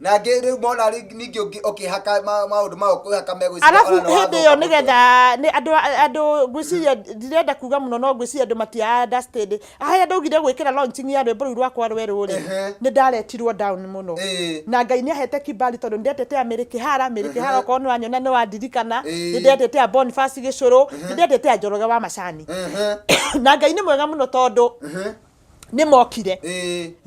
Na angĩ rĩu mona ningĩ ũkĩhaka maũndũ ma kwĩhaka megwĩciria Arabu ona nĩ hĩndĩ ĩyo wathũka mũtwe. nĩgetha nĩ andũ andũ ngwĩciria ndirenda kuga mũno no ngwĩciria andũ matia understand. Harĩa ndaugire gwĩkĩra launching ya rwĩmbo rũu rwakwa rwerũ rĩ, nĩ ndaretirwo down mũno. Na Ngai nĩ ahete kibali tondũ nĩ ndetete a Mary Kĩhara, Mary Kĩhara okorwo nĩ wanyona nĩ wandirikana, nĩ ndetete a Boniface Gĩcũrũ, nĩ ndetete a Njoroge wa Macani. Na Ngai nĩ mwega mũno tondũ nĩ mokire.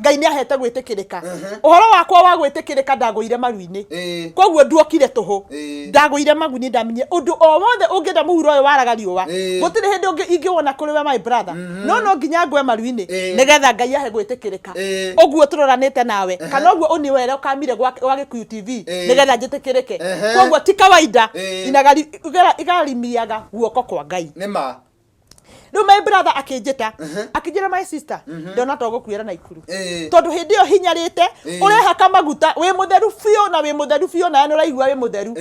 Ngai nĩ ahete gwĩtĩkĩrĩka. Ũhoro wakwa wa gwĩtĩkĩrĩka ndagũire maru-inĩ. Koguo nduokire tũhũ. Ndagũire maru-inĩ ndamenyire ũndũ o wothe ũngĩenda mũhuro ũyũ waraga riũa. Gũtirĩ hĩndĩ ũngĩ ingĩwona kũrĩ we my brother. No no nginya ngwe maru-inĩ nĩgetha Ngai ahe gwĩtĩkĩrĩka. Ũguo tũroranĩte nawe kana ũguo ũniwele ũkamire gwa Gĩkuyu TV nĩgetha njĩtĩkĩrĩke. Koguo ti kawaida igarimiaga guoko kwa Ngai. Nĩ ma. Rĩu my brother akĩnjĩta akĩnjĩra my sister ndona to gũkuĩra Naikuru tondũ hĩndĩ ĩyo hinyarĩte ũrehaka maguta wĩ mũtheru biũ na wĩ mũtheru biũ nawe nĩ ũraigua wĩ mũtheru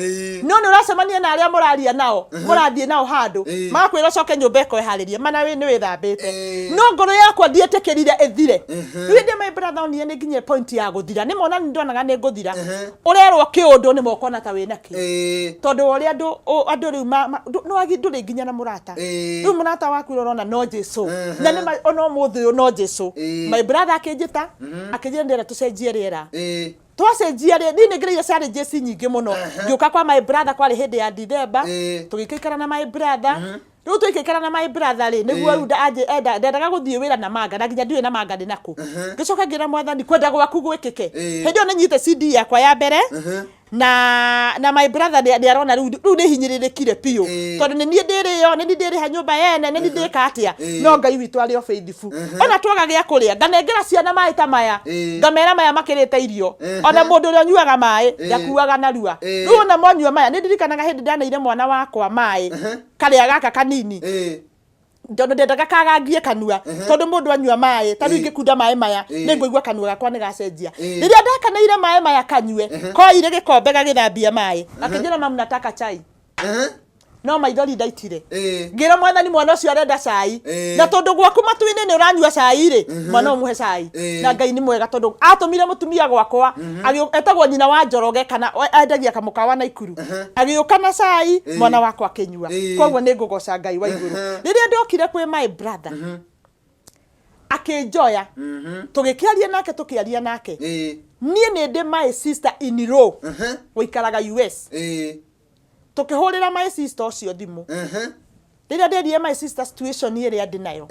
no nĩ ũracemania na arĩa mũraria nao mũrathiĩ nao handũ magakwĩra ũcoke nyũmba ĩkweharĩrie mana wĩ nĩ wĩthambĩte no ngoro yakwa ndietĩkĩrire ĩthire. Rĩu hĩndĩ my brother onire nĩ nginyire point ya gũthira nĩ mona nĩ ndonaga nĩ ngũthira ũrerwo kĩũndũ nĩ mokona ta wĩna kĩ tondũ wa ũrĩa andũ andũ rĩu nĩ wagi ndũrĩ nginya na mũrata. Rĩu mũrata waku ũrĩa ũrona no Jesu. Na nĩ ma ona ũmũthĩ ũyũ no Jesu. My brother akĩnjĩta akĩnjĩra ndĩrenda tũcenjie rĩera. Twacenjia rĩ niĩ nĩ ngereire challenges nyingĩ mũno. Ngĩũka kwa my brother kwarĩ hĩndĩ ya December tũgĩikara na my brother. Rĩu tũgĩikara na my brother rĩ nĩguo rĩu ndendaga gũthiĩ wĩra Namanga na nginya ndiũĩ Namanga nĩ nakũ. Ngĩcoka ngĩra Mwathani kwenda gwaku gwĩkĩke. Hĩndĩ ĩyo nĩ nyite CD yakwa ya mbere na my brother nĩ arona rĩu rĩu nĩ hinyĩrĩrĩkire biũ tondũ nĩ niĩ ndĩrĩo nĩ niĩ ndĩrĩha nyũmba yene nĩ niĩ ndĩka atĩa no Ngai witũ arĩ o faithful. Ona twaga gĩa kũrĩa nganengera ciana maĩ ta maya ngamera maya makĩrĩte irio ona mũndũ ũrĩa ũnyuaga maĩ ndakuaga narua. Rĩu ona mwanyua maya nĩ ndirikanaga hĩndĩ ndaneire mwana wakwa maĩ karĩa gaka kanini tondũ ndendaga kagangie kanua tondũ mũndũ anyua maĩ ta rĩu ingĩkunda maĩ maya nĩ ngũigua kanua gakwa nĩ gacenjia. Rĩrĩa ndakaneire maĩ maya kanyue koire gĩkombe gagĩthambia maĩ gakĩnjĩra mamu nataka chai. No maithori ndaitire. Ngĩra Mwathani mwana ũcio arenda cai na tondũ gwaku matu-inĩ nĩ ũranyua cai rĩ mwana ũmũhe cai. Na Ngai nĩ mwega tondũ atũmire mũtumia gwakwa etagwo nyina wa Njoroge kana endagia kamũkawa Naikuru agĩũka na cai mwana wakwa akĩnyua. Koguo nĩ ngũgoca Ngai wa igũrũ. Rĩrĩa ndokire kwĩ my brother akĩnjoya tũgĩkĩaria nake tũkĩaria nake niĩ nĩ ndĩ my sister in law ũikaraga US. Tũkĩhũrĩra my sister ũcio thimũ rĩrĩa nderire my sister situation ĩrĩa ndĩ nayo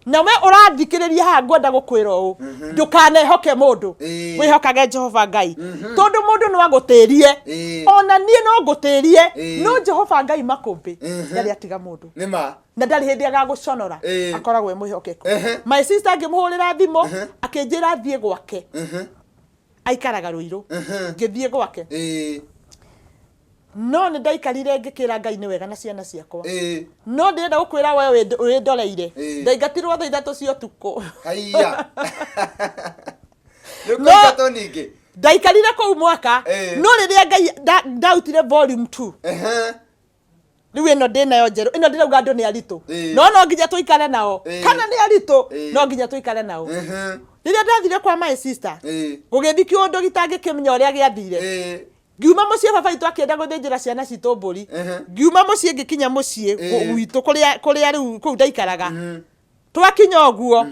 na we ũrathikĩrĩria haha ngwenda gũkwĩra ũũ ndũkanehoke mũndũ wĩhokage Jehova Ngai tondũ mũndũ no agũtĩrie ona niĩ no ngũtĩrie no Jehova Ngai makũmbĩ ndarĩ atiga mũndũ na ndarĩ hĩndĩ agagũconora akoragwo e mwĩhokeku. My sister ngĩmũhũrĩra thimũ akĩnjĩra thiĩ gwake aikaraga Rũirũ ngĩthiĩ gwake. No nĩ ndaikarire ngĩkĩra Ngai nĩ wega na ciana ciakwa. Ĩĩ. No ndĩrenda gũkwĩra we wĩndoreire. Ĩĩ. Ndaingatirwo thaa 3 cia ũtukũ. Haiya. Nĩ ũkũingatwo ningĩ? Ndaikarire kũu mwaka. Ĩĩ. No rĩrĩa Ngai ndautire volume 2. Ehe. Rĩu ĩno ndĩnayo njerũ, ĩno ndĩrauga andũ nĩ aritũ. Ĩĩ. No no nginya tũikare nao. Ĩĩ. Kana nĩ aritũ, Ĩĩ. no nginya tũikare nao. Ehe. Rĩrĩa ndathire kwa my sister, Ĩĩ. gũgĩthiĩ kĩũndũ gitangĩkĩmenya ũrĩa gĩathire. Ĩĩ. Ngiuma mũciĩ baba witũ akĩenda gũthĩnjĩra ciana citũ mbũri. Ehe. Ngiuma mũciĩ ngĩkinya mũciĩ Ĩĩ. gwitũ kũrĩa rĩu kũu ndaikaraga. Twakinya ũguo,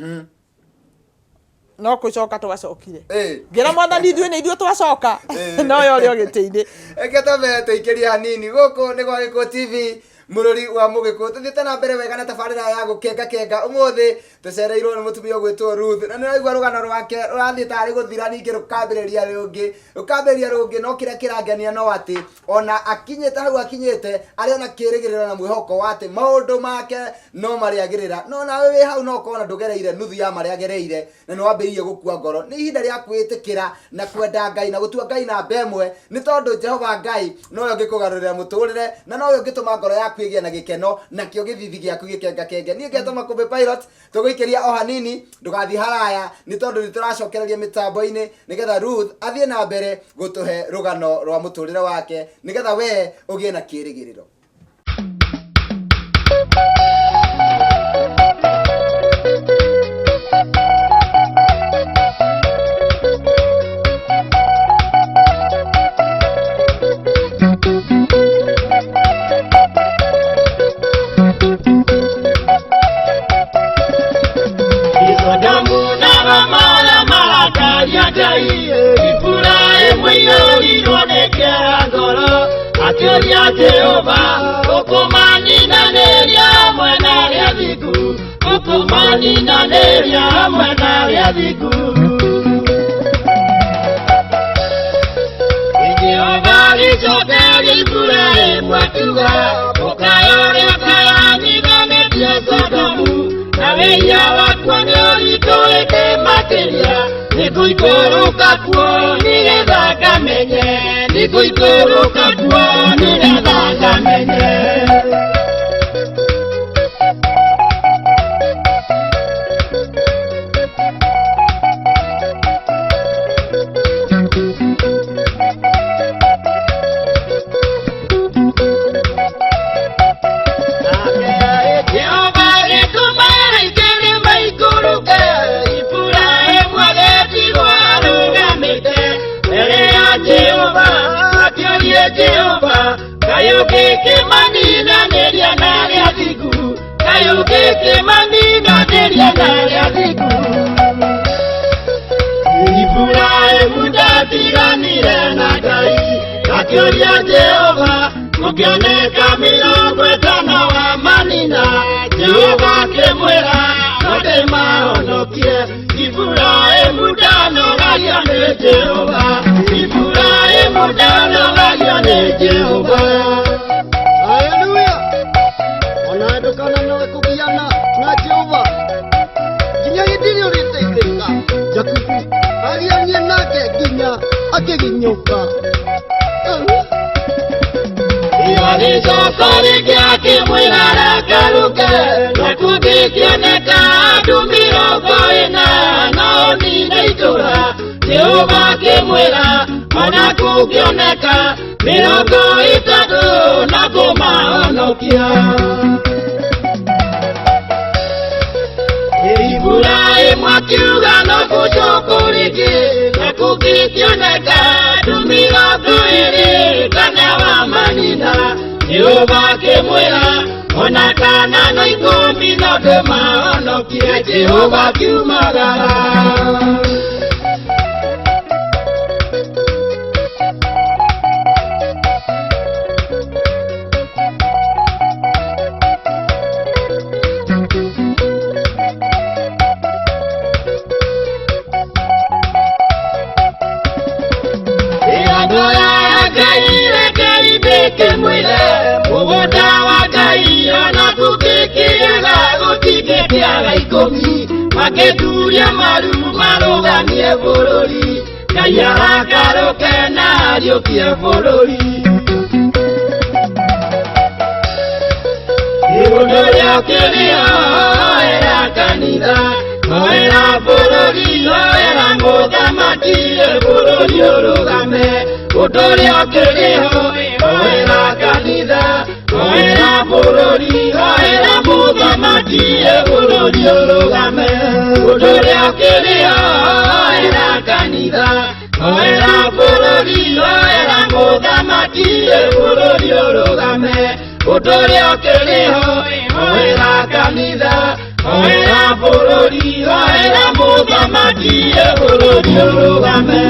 no gũcoka twacokire. Ĩĩ. Ngĩra Mwathani ithuĩ nĩ ithuĩ twacoka. Ĩĩ. No we ũrĩ o gĩtĩ-inĩ. Reke twambe tũikĩrie hanini gũkũ nĩ gwa Gĩkũyũ TV mũrũri wa Mũgĩkũyũ. Tũthiĩte na mbere wega na tabarĩra ya gũkenga kenga. Ũmũthĩ tũcereirwo nĩ mũtumia ũgwĩtwo Ruth, na nĩũraigua rũgano rwake rũrathiĩ tarĩ gũthira ningĩ rũkambĩrĩria rũngĩ, rũkambĩrĩria rũngĩ, no kĩrĩa kĩrangenia no atĩ ona akinyĩte hau akinyĩte arĩ ona kĩrĩgĩrĩro na mwĩhoko wa atĩ maũndũ make no marĩagĩrĩra. No nawe wĩ hau no ũkorwo na ndũgereire nuthu ya marĩa agereire na nĩ wambĩrĩirie gũkua ngoro. Nĩ ihinda rĩa kwĩĩtĩkĩra na kwenda Ngai na gũtua Ngai namba ĩmwe, nĩ tondũ Jehova Ngai nowe ũngĩkũgarũrĩra mũtũrĩre na nowe ũngĩtũma ngoro yaku ĩgĩe na gĩkeno nakĩo gĩthithi gĩaku gĩkengakenge. Niĩ ngetwo Makũmbĩ Pilot, tũgũikĩria o hanini, ndũgathiĩ haraya nĩ tondũ nĩ tũracokereria mĩtambo-inĩ nĩgetha Ruth athiĩ na mbere gũtũhe rũgano rwa mũtũrĩre wake nĩgetha we ũgĩe na kĩrĩgĩrĩro. Sodomu na Gomora marakaria Ngai, Iburahĩmu aiyũrirwo nĩ kĩeha ngoro, akĩũria Jehova, ũkũmaninanĩria hamwe na arĩa athingu, ũkũmaninanĩria hamwe na arĩa athingu. Jehova agĩcokeria Iburahĩmu akiuga, mũkayo ũrĩa ũkayanyiganĩtie Sodomu, na wĩhia wakuo nĩũritũhĩte makĩria, nĩngũikũrũka kuo nĩgetha ngamenye, nĩngũikũrũka kuo nĩgetha ngamenye. Jehova agĩtũma araika maikũrũke, Iburahĩmu agĩtigwo arũgamĩte mbere ya Jehova, akĩũria Jehova, kaĩ ũngĩkĩmaninanĩria na arĩa athingu, kaĩ ũngĩkĩmaninanĩria na arĩa athingu. Iburahĩmu ndatiganire na Ngai, akĩũria Jehova, gũkĩoneka 50 wa manina, Jehova akĩmwĩra, no ndĩmahonokie. Iburahĩmu ndanogagio nĩ Jehova, Iburahĩmu ndanogagio nĩ Jehova. Haleluya. Onawe ndũkananoge kũgiana na Jehova nginya hĩndĩ ĩrĩa ũrĩteithĩka. Jakubu agianie nake nginya akĩginyũka. Agĩcoka rĩngĩ akĩmwĩra arakarũke, na kũngĩkĩoneka andũ 40 nao nina itũũra. Jehova akĩmwĩra, ona kũngĩoneka 30 na kũmahonokia. Iburahĩmu akiuga no gũcokwo rĩngĩ, na kũngĩkĩoneka andũ 20 kana wa manina. Jehova akĩmwĩra, ona kana no 10 no ndĩmahonokie. Jehova akiumagara. Andũ aya Ngai reke ndĩkĩmwĩre, mũgũnda wa Ngai ona kũngĩkĩaga gũtingĩkĩaga 10, makĩturia maru marũgamie bũrũri, Ngai arakarũke na ariũkie bũrũri. Ũndũ ũrĩa ũkĩrĩ hoera kanitha, hoera bũrũri, hoera mũthamaki, bũrũri ũrũgame. Ũndũ ũrĩa ũkĩrĩ hoera kanitha, hoera bũrũri, hoera mũthamaki, bũrũri ũrũgame. Ũndũ ũrĩa ũkĩrĩ hoera kanitha, hoera bũrũri, hoera mũthamaki, bũrũri ũrũgame. Ũndũ ũrĩa ũkĩrĩ hoera kanitha, hoera bũrũri, hoera mũthamaki, bũrũri ũrũgame.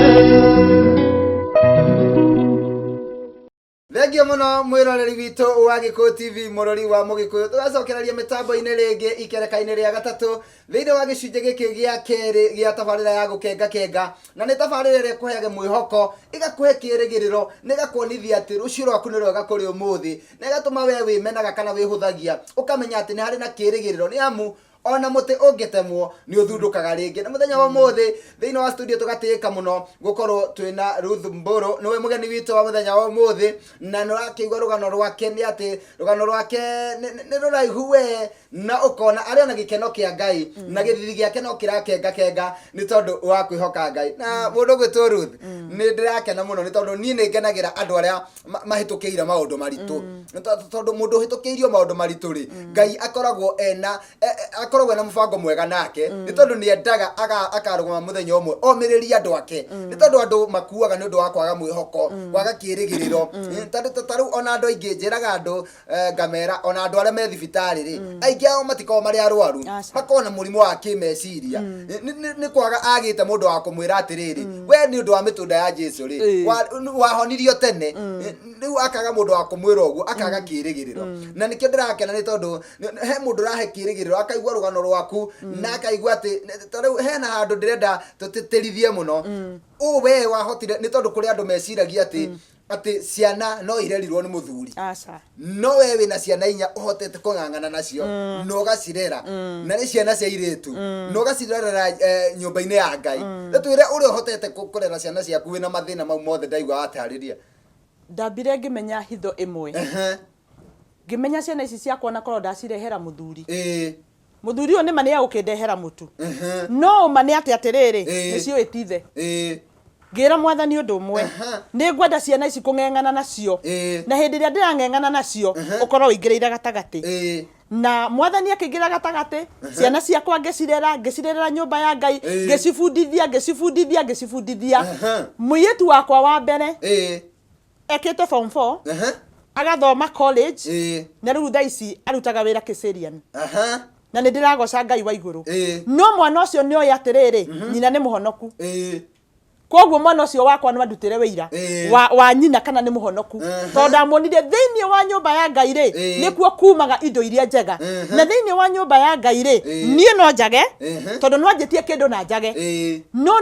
Thengio mũno mwĩroreri witũ wa Gĩkũyũ TV, mũrori wa Mũgĩkũyũ. Tũgacokereria mĩtambo-inĩ rĩngĩ ikereka-inĩ rĩa gatatũ thĩinĩ wa gĩcunjĩ gĩkĩ gĩa kerĩ gĩa tabarĩra ya gũkenga kenga, na nĩ tabarĩra ĩrĩa ĩkũheage mwĩhoko, ĩgakũhe kĩĩrĩgĩrĩro, na ĩgakuonithia atĩ rũciũ rwaku nĩ rwega kũrĩ ũmũthĩ, na ĩgatũma we wĩmenaga kana wĩhũthagia ũkamenya atĩ nĩ harĩ na kĩĩrĩgĩrĩro, nĩ amu ona mũtĩ ũngĩtemwo nĩ ũthundũkaga rĩngĩ. Na mũthenya wa ũmũthĩ thĩinĩ wa studio tũgatĩĩka mũno gũkorwo twĩna Ruth Mbũrũ, nĩwe mũgeni witũ wa mũthenya wa ũmũthĩ, na nĩ ũrakĩigua rũgano rwake, nĩ atĩ rũgano rwake nĩ rũraihu we, na ũkona arĩ ona gĩkeno kĩa Ngai na gĩthithi gĩake no kĩrakengakenga nĩ tondũ wa kwĩhoka Ngai. Na mũndũ ũgwĩtwo Ruth, nĩ ndĩrakena mũno nĩ tondũ niĩ nĩ ngenagĩra andũ arĩa mahĩtũkĩire maũndũ maritũ. Tondũ mũndũ ũhĩtũkĩirio maũndũ maritũ rĩ, Ngai akoragwo ena akoragwo ena mũbango mwega nake, nĩ tondũ nĩ endaga akarũgama mũthenya ũmwe omĩrĩrie andũ ake, nĩ tondũ andũ makuaga nĩ ũndũ wa kwaga mwĩhoko, kwaga kĩĩrĩgĩrĩro. Tondũ ta rĩu ona andũ aingĩ njĩraga andũ, ngamera ona andũ arĩa me thibitarĩ rĩ, aingĩ ao matikoragwo marĩ arwaru, makoragwo na mũrimũ wa kĩmeciria. Nĩ kwaga agĩte mũndũ wa kũmwĩra atĩrĩrĩ, we nĩ ũndũ wa mĩtũnda ya Jesu rĩ, wahonirio tene. Rĩu akaga mũndũ wa kũmwĩra ũguo, akaga kĩĩrĩgĩrĩro. Na nĩkĩo ndĩrakena nĩ tondũ he mũndũ ũrahe kĩĩrĩgĩrĩro, akaigua rũgano rwaku na akaigua atĩ ta rĩu hena handũ ndĩrenda tũtĩtĩrithie mũno ũũ we wahotire, nĩ tondũ kũrĩ andũ meciragia atĩ ciana no irerirwo nĩ mũthuri. Aca. No we wĩna ciana inya ũhotete kũng'ang'ana nacio na ũgacirera, na nĩ ciana cia irĩtu, na ũgacirerera nyũmba-inĩ ya Ngai. Twĩre ũrĩa ũhotete kũrera ciana ciaku wĩna mathĩna mau mothe ndaigua watarĩria. Ndambire ngĩmenya hitho ĩmwe. Ngĩmenya ciana ici ciakwa ona korwo ndacirehera mũthuri, mũthuri ũyũ nĩma nĩ egũkĩndehera mũtu, no ũma nĩ atĩ atĩrĩrĩ, nĩ ciũĩ ti ithe. Ngĩra Mwathani ũndũ ũmwe, nĩ ngwenda ciana ici kũng'eng'ana nacio, na hĩndĩ ĩrĩa ndĩrang'eng'ana nacio ũkorwo ũingĩrĩire gatagatĩ. Na Mwathani akĩingĩra gatagatĩ, ciana ciakwa ngĩcirera, ngĩcirerera nyũmba ya Ngai, ngĩcibundithia, ngĩcibundithia, ngĩcibundithia. Mũirĩtu wakwa wa mbere ekĩte form 4, agathoma college, na rĩu thaa ici arutaga wĩra Kiserian. Na nĩ ndĩragoca Ngai wa igũrũ. No mwana ũcio nĩ oĩ atĩrĩrĩ, nyina nĩ mũhonoku. Koguo mwana ũcio wakwa no andutĩre wĩira wa nyina kana nĩ mũhonoku, tondũ ndamuonire thĩinĩ wa nyũmba ya Ngai rĩ, nĩkuo kumaga indo iria njega. Na thĩinĩ wa nyũmba ya Ngai rĩ, niĩ no njage, tondũ no anjĩtie kĩndũ na njage, no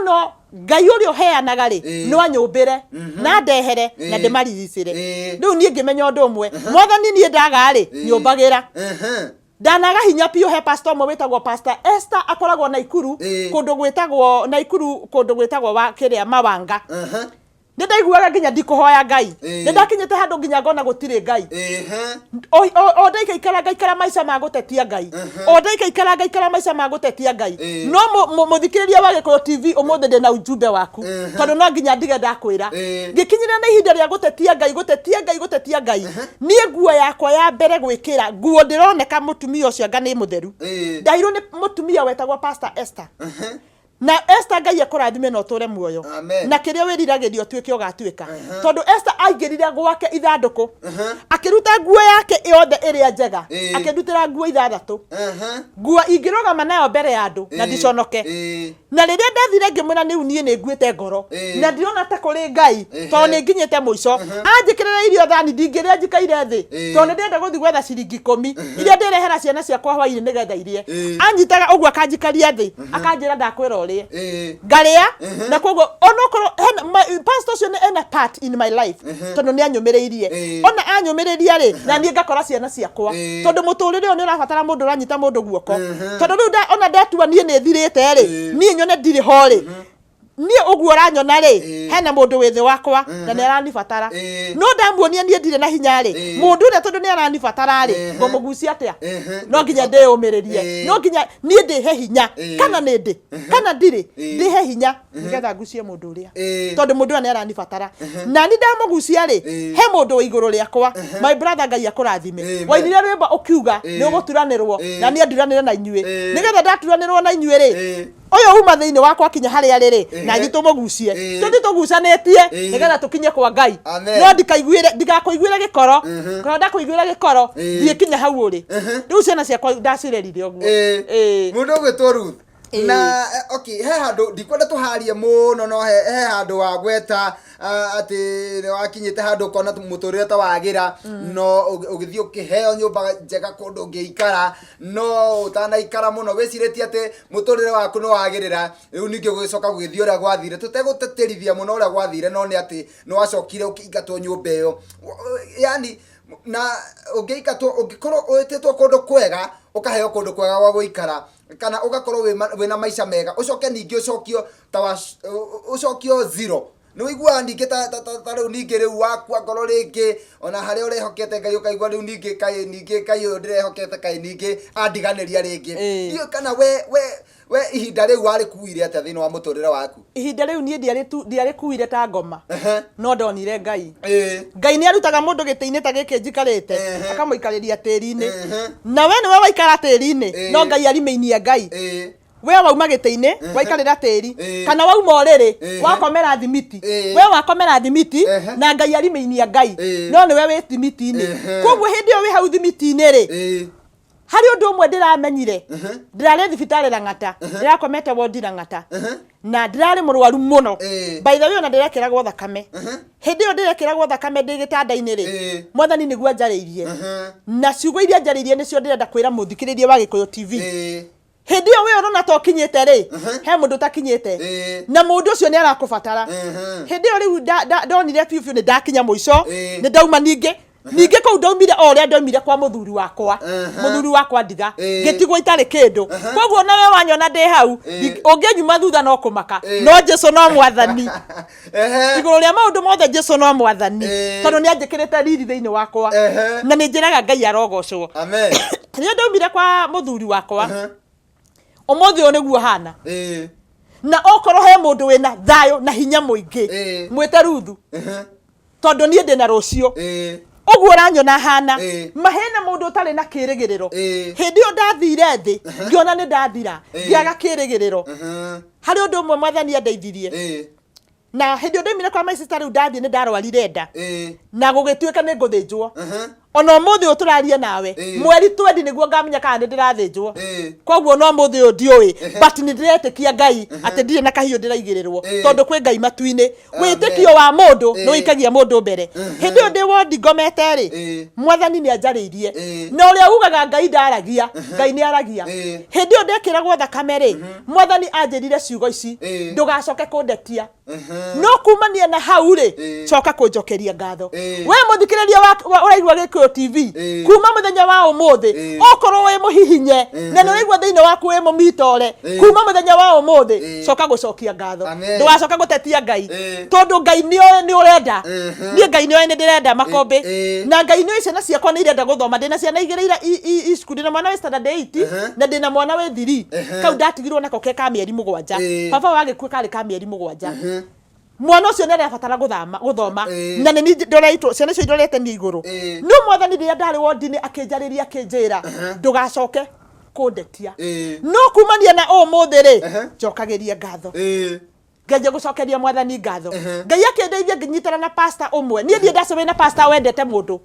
Ngai ũrĩa ũheanaga rĩ, no anyũmbĩre na ndehere na ndĩmarigicĩre. Rĩu niĩ ngĩmenya ũndũ ũmwe, Mwathani niĩ ndaga rĩ, nyũmbagĩra. Ndanaga hinya biũ. He pastor ũmwe wĩtagwo Pastor Esther, akoragwo Naikuru, kũndũ gwĩtagwo Naikuru, kũndũ gwĩtagwo wa kĩrĩa Mawanga. Nĩ ndaiguaga nginya ndikũhoya Ngai. Nĩ ndakinyĩte handũ nginya ngona gũtirĩ Ngai. O ndaikaikara ngaikara maica ma gũtetia Ngai, o ndaikaikara ngaikara maica ma gũtetia Ngai. No mũthikĩrĩria wa Gĩkũyũ TV, ũmũthĩ ndĩna ujumbe waku, tondũ no nginya ndige ndakwĩra. Ngĩkinyĩra na ihinda rĩa gũtetia Ngai, gũtetia Ngai, gũtetia Ngai. Niĩ nguo yakwa ya mbere gwĩkĩra nguo ndĩroneka mũtumia ũcio anga nĩ mũtheru, ndairwo nĩ mũtumia wetagwo Pastor Esther. Na Esther, Ngai ekũrathime na ũtũre muoyo. Amen. Na kĩrĩa wĩriragĩria ũtuĩke ũgatuĩka, tondũ Esther aingĩrire gwake ithandũkũ, akĩruta nguo yake yothe ĩrĩa njega, akĩndutĩra nguo ithathatũ, nguo ingĩrũgama nayo mbere ya andũ na ndiconoke. Na rĩrĩa ndathire ngĩmwĩra rĩu niĩ nĩ nguĩte ngoro na ndirona ta kũrĩ Ngai, tondũ nĩ nginyĩte mũico, anjĩkĩrĩra irio thani ndingĩrĩa njikaire thĩ, tondũ nĩ ndĩrenda gũthiĩ gwetha ciringi 10 iria ndĩrehera ciana ciakwa hwainĩ nĩgetha irie. Anyitaga ũguo akanjikaria thĩ, akanjĩra ndakwĩra ũrĩe, ngarĩa. Na koguo onokorwo hena pastor ũcio nĩ ena part in my life, tondũ nĩ anyũmĩrĩirie. Ona anyũmĩrĩria rĩ, na niĩ ngakora ciana ciakwa, tondũ mũtũrĩre ũyũ nĩ ũrabatara mũndũ ũranyita mũndũ guoko, tondũ rĩu ona ndatua niĩ nĩ thirĩte rĩ, niĩ nyone ndirĩ ho rĩ. Niĩ ũguo ũranyona rĩ, hena mũndũ wĩ thĩ wakwa na nĩ aranibatara. No ndamuonia niĩ ndirĩ na hinya rĩ, mũndũ ũrĩa tondũ nĩ aranibatara rĩ, ngũmũgucia atĩa? No nginya ndĩyũmĩrĩrie, no nginya niĩ ndĩhe hinya, kana nĩ ndĩ kana ndirĩ, ndĩhe hinya nĩgetha ngucie mũndũ ũrĩa, tondũ mũndũ ũrĩa nĩ aranibatara. Na niĩ ndamũgucia rĩ, he mũndũ wĩ igũrũ rĩakwa. My brother, Ngai akũrathime. Wainire rwĩmbo ũkiuga nĩ ũgũturanĩrwo, na niĩ nduranĩre na inyuĩ, nĩgetha ndaturanĩrwo na inyuĩ rĩ, ũyũ uma thĩinĩ wakwa akinya harĩa rĩ rĩ, na ithuĩ tũmũgucie. Tũthiĩ tũgucanĩtie nĩgetha tũkinye kwa Ngai. Amen. No ndikaiguĩre, ndigakũiguĩre gĩkoro, kana ndakũiguĩra gĩkoro, thiĩ kinya hau ũrĩ. Rĩu ciana ciakwa ndacirerire ũguo. Mũndũ ũgwĩtwo Ruth na okay, he handũ ndikwenda tũharie mũno, no he handũ wagweta atĩ nĩ wakinyĩte handũ ũkona mũtũrĩre ta wagĩra, no ũgĩthiĩ ũkĩheo nyũmba njega kũndũ ũngĩikara, no ũtanaikara mũno wĩcirĩtie atĩ mũtũrĩre waku nĩ wagĩrĩra, rĩu ningĩ gũgĩcoka gũgĩthiĩ ũrĩa gwathire, tũtegũtĩtĩrithia mũno ũrĩa gwathire, no nĩ atĩ nĩ wacokire ũkĩingatwo nyũmba ĩyo. Yani na ũngĩingatwo, ũngĩkorwo wĩtĩtwo kũndũ kwega, ũkaheo kũndũ kwega gwa gũikara, kana ũgakorwo wĩna maica mega, ũcoke ningĩ ũcokio ta wa ũcokio zero, nĩ ũiguaga ningĩ ta rĩu ningĩ rĩu wakua ngoro rĩngĩ, ona harĩa ũrehokete Ngai ũkaigua rĩu ningĩ kaĩ ningĩ Ngai ũyũ ndĩrehokete kaĩ ningĩ andiganĩria rĩngĩ. Ndiũĩ kana we ihinda rĩu warĩkuire atĩa thĩinĩ wa mũtũrĩre waku? Ihinda rĩu niĩ ndiarĩkuire ta ngoma, no ndonire Ngai. Ngai nĩ arutaga mũndũ gĩtĩ-inĩ ta gĩkĩ njikarĩte, akamũikarĩria tĩri-inĩ. Na we nĩwe waikara tĩri-inĩ, no Ngai arimĩinie Ngai. We wauma gĩtĩ-inĩ, waikarĩra tĩri, kana wauma ũrĩrĩ, wakomera thimiti. We wakomera thimiti, na Ngai arimĩinia Ngai, no nĩwe wĩ thimiti-inĩ. Koguo hĩndĩ ĩyo wĩ hau thimiti-inĩ rĩ, harĩ ũndũ ũmwe ndĩramenyire. Ndĩrarĩ thibitarĩ Lang'ata, ndĩrakomete wondi Lang'ata, na ndĩrarĩ mũrwaru mũno. By the way, ona ndĩrekĩragwo thakame. Hĩndĩ ĩyo ndĩrekĩragwo thakame ndĩ gĩtanda-inĩ rĩ, Mwathani nĩguo anjarĩirie, na ciugo iria anjarĩirie nĩcio ndĩrenda kwĩra mũthikĩrĩria wa Gĩkũyũ TV. Hĩndĩ ĩyo we ũrona ta ũkinyĩte rĩ, he mũndũ ũtakinyĩte, na mũndũ ũcio nĩ arakũbatara. Hĩndĩ ĩyo rĩu ndonire biũ biũ nĩ ndakinya mũico, nĩ ndauma. Ningĩ kũu ndaumire o ũrĩa ndaumire kwa mũthuri wakwa. Mũthuri wakwa ndiga, ngĩtigwo itarĩ kĩndũ. Koguo nawe wanyona ndĩ hau, ũngĩnyuma thutha no kũmaka, no Jesu no mwathani. Igũrũ rĩa maũndũ mothe, Jesu no mwathani, tondũ nĩ anjĩkĩrĩte riri thĩinĩ wakwa, na nĩ njĩraga Ngai arogocwo. Amen. Rĩrĩa ndaumire kwa mũthuri wakwa, ũmũthĩ ũyũ nĩguo hana, na okorwo he mũndũ wĩna thayũ na hinya mũingĩ, mwĩte Ruthu, tondũ niĩ ndĩ na rũciũ. Ũguo ũranyona hana, ma hena mũndũ ũtarĩ na kĩrĩgĩrĩro. Hĩndĩ ĩyo ndathire thĩ, ngĩona nĩ ndathira, ngĩaga kĩrĩgĩrĩro, harĩ ũndũ ũmwe Mwathani andeithirie. Na hĩndĩ ĩyo ndaumire kwa my sister, rĩu ndathiĩ nĩ ndarwarire nda, na gũgĩtuĩka nĩ ngũthĩnjwo. Ona ũmũthĩ ũyũ tũraria nawe, mweri 20 nĩguo ngamenya kana nĩ ndĩrathĩnjwo. Koguo no mũthĩ ũyũ ndiũĩ, but nĩ ndĩretĩkia Ngai atĩ ndirĩ na kahiũ ndĩraigĩrĩrwo, tondũ kwĩ Ngai matu-inĩ. Wĩtĩkio wa mũndũ nĩ ũikagia mũndũ mbere. Hĩndĩ ĩyo ndĩ wondi ngomete rĩ, Mwathani nĩ anjarĩirie. Na ũrĩa ugaga Ngai ndaragia, Ngai nĩ aragia. Hĩndĩ ĩyo ndekĩragwo thakame rĩ, Mwathani anjĩrire ciugo ici: "Ndũgacoke kũndetia, no kumania na hau rĩ, coka kũnjokeria ngatho." We mũthikĩrĩria ũraigua Gĩkũyũ TV, kuma mũthenya wa ũmũthĩ, okorwo wĩ mũhihinye na nĩ ũraigua thĩinĩ waku wĩ mũmitore, kuma mũthenya wa ũmũthĩ, coka gũcokia ngatho. Amen. Ndũgacoke gũtetia Ngai, tondũ Ngai nĩoĩ nĩ ũrenda. Niĩ Ngai nĩoĩ nĩ ndĩrenda makũmbĩ, na Ngai nĩoĩ ciana ciakwa nĩ irenda gũthoma. Ndĩna ciana igĩrĩ i cukuru. Ndĩna mwana wĩ standard 8, na ndĩna mwana wĩ 3. Kau ndatigirwo nako ke ka mĩeri 7. Baba wagĩkua karĩ ka mĩeri 7. Mwana ũcio nĩ arabatara gũthama gũthoma, na nĩ niĩ ndoretwo, ciana icio indorete niĩ igũrũ. No Mwathani, rĩrĩa ndarĩ wondi-inĩ, akĩnjarĩria, akĩnjĩra, "Ndũgacoke kũndetia, no kumania na ũmũthĩ rĩ, njokagĩria ngatho." Ngeria gũcokeria Mwathani ngatho. Ngai akĩndeithia ngĩnyitana na pastor ũmwe. Niĩ ndiĩ ndacemania na pastor wendete mũndũ.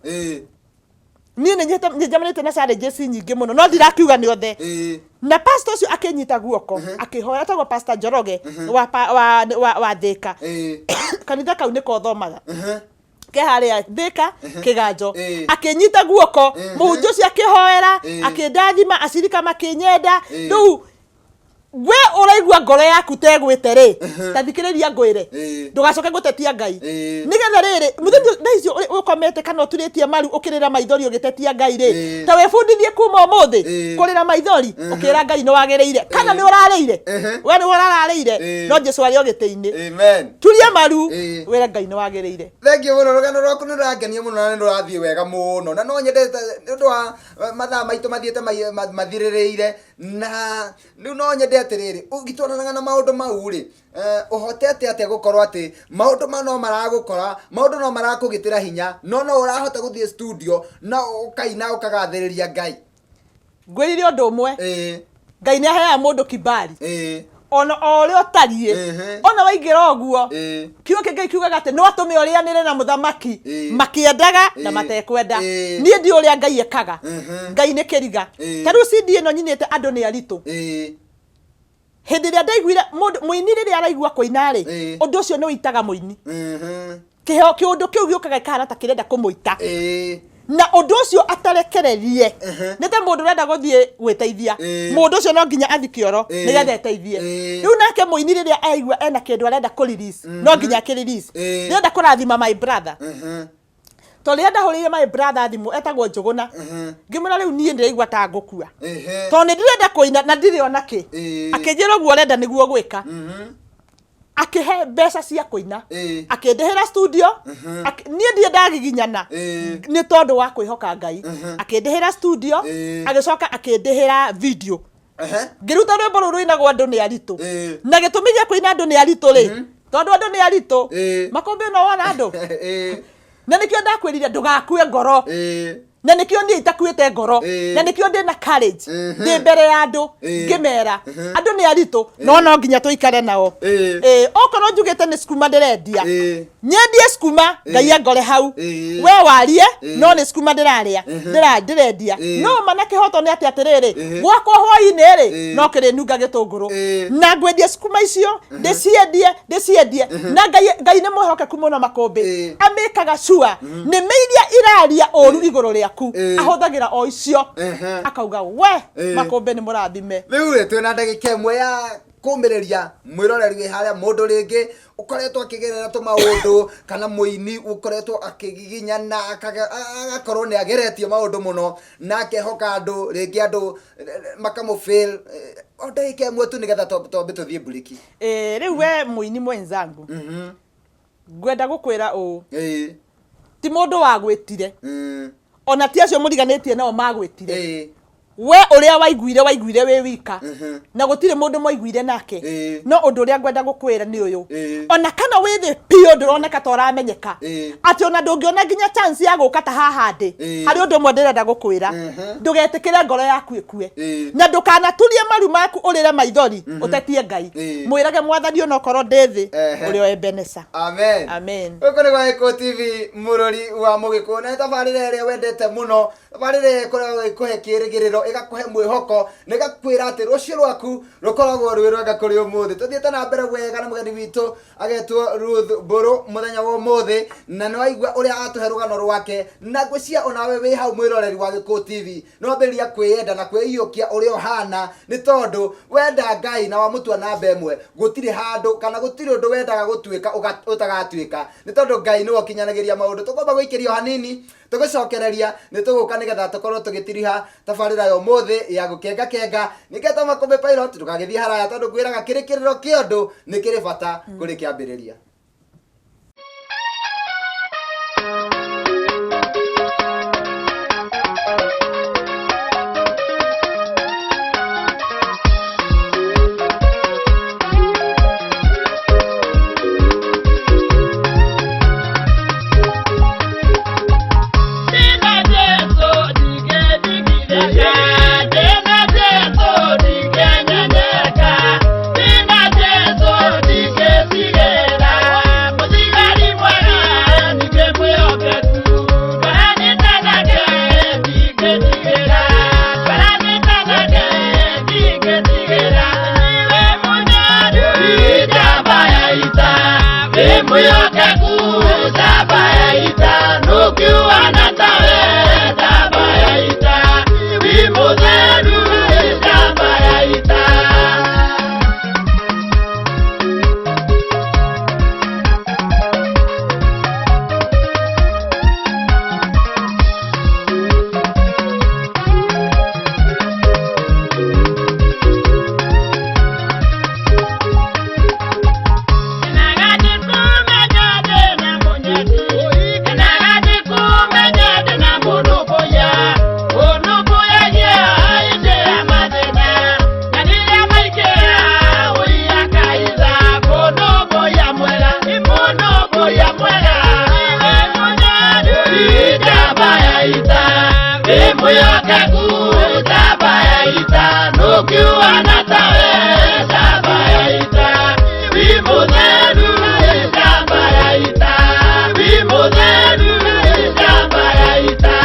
Niĩ nĩ njemanĩtie na challenges nyingĩ mũno, no ndirakiuga nĩ othe. Na pastor ũcio akĩnyita guoko, akĩhoya. Etagwo Pastor Njoroge wa Thĩka. Kanitha kau nĩko thomaga, ke harĩa Thĩka Kĩganjo. Akĩnyita guoko, mũhunjia ũcio akĩhoera, akĩndathima, acirika makĩnyenda. Rĩu we ũraigua ngoro yaku tegwĩte rĩ, ta thikĩrĩria ngwĩre, ndũgacoke gũtetia Ngai, nĩgetha rĩrĩ mũthenya thaa icio ũkomete. Ũkomete kana ũturĩtie maru ũkĩrĩra maithori ũgĩtetia Ngai rĩ, ta wĩbundithie kuma ũmũthĩ kũrĩra maithori ũkĩra Ngai nĩ wagĩrĩire, kana nĩ ũrarĩire, we nĩ ũrararĩire, no Jesu arĩ o gĩtĩ-inĩ. Amen. Turia maru wĩre Ngai nĩ wagĩrĩire. Thengiũ mũno, rũgano rwaku nĩ rũrangenia mũno na nĩ rũrathiĩ wega mũno, na no nyendete nĩ ũndũ wa mathaa maitũ mathiĩte mathirĩrĩire, na rĩu no nyende atĩrĩrĩ, ũgĩtwaranaga na maũndũ mau rĩ, ũhotete atĩa gũkorwo atĩ maũndũ ma no maragũkora, maũndũ no marakũgitĩra hinya, no no ũrahota gũthiĩ studio na ũkaina ũkagathĩrĩria Ngai? Ngwĩrire ũndũ ũmwe, Ngai nĩ aheaga mũndũ kibali ona o ũrĩa ũtariĩ, ona waingĩra ũguo, kiugo kĩngĩ kiugaga atĩ no atũme ũrĩanĩre na mũthamaki makĩendaga na matekwenda. Niĩ ndi ũrĩa Ngai ekaga. Ngai nĩ kĩriga. Ta rĩu CD ĩno nyinĩte andũ nĩ aritũ. Hĩndĩ ĩrĩa ndaiguire mũndũ mũini rĩrĩa araigua kũina rĩ, ũndũ ũcio nĩ ũitaga mũini. Kĩheo kĩũndũ kĩu gĩũkaga gĩkahana ta kĩrenda kũmũita, na ũndũ ũcio atarekererie nĩ ta mũndũ ũrenda gũthiĩ gwĩteithia. Mũndũ ũcio no nginya athi kĩoro nĩgetha eteithie. Rĩu nake mũini rĩrĩa aigua ena kĩndũ arenda kũ release, no nginya akĩ release. Ndĩrenda kũrathima my brother, tondũ rĩrĩa ndahũrĩire my brother thimũ etagwo Njũgũna, ngĩmwĩra rĩu niĩ ndĩraigua ta ngũkua, tondũ nĩ ndĩrenda kũina na ndirĩ ona kĩ. Akĩnjĩra ũguo ũrenda nĩguo gwĩka. Akĩhe mbeca cia kũina, akĩndĩhĩra studio. Niĩ ndirĩ ndagiginyana nĩ tondũ wa kwĩhoka Ngai. Akĩndĩhĩra studio, agĩcoka akĩndĩhĩra video, ngĩruta rwĩmbo rũu rũinagwo andũ nĩ aritũ. Na gĩtũmi gĩa kũina andũ nĩ aritũ rĩ, tondũ andũ nĩ aritũ, makũmbĩ no wona andũ, na nĩkĩo ndakwĩrire ndũgakue ngoro, na nĩkĩo niĩ itakuĩte ngoro, na nĩkĩo ndĩna courage ndĩ mbere ya andũ ngĩmera andũ nĩ aritũ, no no nginya tũikare nao. Okorwo njugĩte nĩ cukuma ndĩrendia, nyendie cukuma, Ngai angore hau. We warie, no nĩ cukuma ndĩrarĩa, ndĩrendia. No ma na kĩhoto nĩ atĩ atĩrĩrĩ, gwakwa hwainĩ rĩ, no kĩrĩnunga gĩtũngũrũ, na ngwendia cukuma icio, ndĩciendie, ndĩciendie. Na Ngai, Ngai nĩ mwĩhokeku mũno, makũmbĩ. Amĩkaga sure nĩ mĩiria iraria ũru igũrũ rĩaku, ahũthagĩra o icio akauga we makũmbĩ nĩ mũrathime. Rĩu rĩ, twĩna ndagĩka ĩmwe ya kũmĩrĩria mwĩroreri wĩ harĩa, mũndũ rĩngĩ ũkoretwo akĩgerera tũmaũndũ, kana mũini ũkoretwo akĩgiginyana, agakorwo nĩ ageretie maũndũ mũno na akehoka andũ, rĩngĩ andũ makamũ fail, o ndagĩka ĩmwe tu nĩgetha twambe tũthiĩ mburiki. Rĩu we mũini mwenzangu, ngwenda gũkwĩra ũũ, ti mũndũ wagwĩtire, ona ti acio mũriganĩtie nao magwĩtire. We ũrĩa waiguire, waiguire wĩ wika, na gũtirĩ mũndũ mwaiguire nake. No ũndũ ũrĩa ngwenda gũkwĩra nĩ ũyũ, ona kana wĩ thĩ biũ, ndũroneka ta ũramenyeka, atĩ ona ndũngĩona nginya chance ya gũka ta haha ndĩ, harĩ ũndũ ũmwe ndĩrenda gũkwĩra: ndũgetĩkĩre ngoro yaku ĩkue, na ndũkanaturie maru maku ũrĩre maithori ũtetie Ngai. Mwĩrage Mwathani, onokorwo ndĩ thĩ, ũrĩ o Ebeneza. Amen. Amen. Gũkũ nĩ gwa Gĩkũyũ TV, mũrori wa mũgĩkũyũ, na nĩ tabarĩra ĩrĩa wendete mũno, tabarĩra ĩrĩa ĩkoragwo ĩkũhe kĩrĩgĩrĩro, ĩgakũhe mwĩhoko, na ĩgakwĩra atĩ rũciũ rwaku rũkoragwo rwĩ rwega kũrĩ ũmũthĩ. Tũthiĩte na mbere wega na mũgeni witũ agetwo Ruth Mbũrũ mũthenya wa ũmũthĩ, na nĩ waigua ũrĩa atũhe rũgano rwake, na ngwĩciria onawe wĩ hau mwĩroreri wa Gĩkũyũ TV nĩ wambĩrĩria kwĩyenda na kwĩiyũkia ũrĩa ũhana, nĩ tondũ wenda Ngai na wamũtua namba ĩmwe, gũtirĩ handũ kana gũtirĩ ũndũ wendaga gũtuĩka ũtagatuĩka, nĩ tondũ Ngai nĩwe ũkinyanagĩria maũndũ. Tũkwamba gũikĩrio hanini, tũgĩcokereria nĩ tũgũka nĩgetha tũkorwo tũgĩtiriha tabarĩra ya ũmũthĩ ya gũkenga kenga. Nĩngetwo Makũmbĩ Pilot, ndũgagĩthiĩ haraya, tondũ ngwĩraga kĩrĩkĩrĩro kĩa ũndũ nĩ kĩrĩ bata kũrĩ kĩambĩrĩria. Dina Jesu ndingĩndigithĩria, ndĩna Jesu ndingĩnyenyeka, ndĩna Jesu ndingĩtigĩra. mwĩhokeku, njamba ya ita, ndũngiuana tawe, njamba ya ita, wĩ mũtheru, njamba ya ita, wĩ mũtheru, njamba ya ita.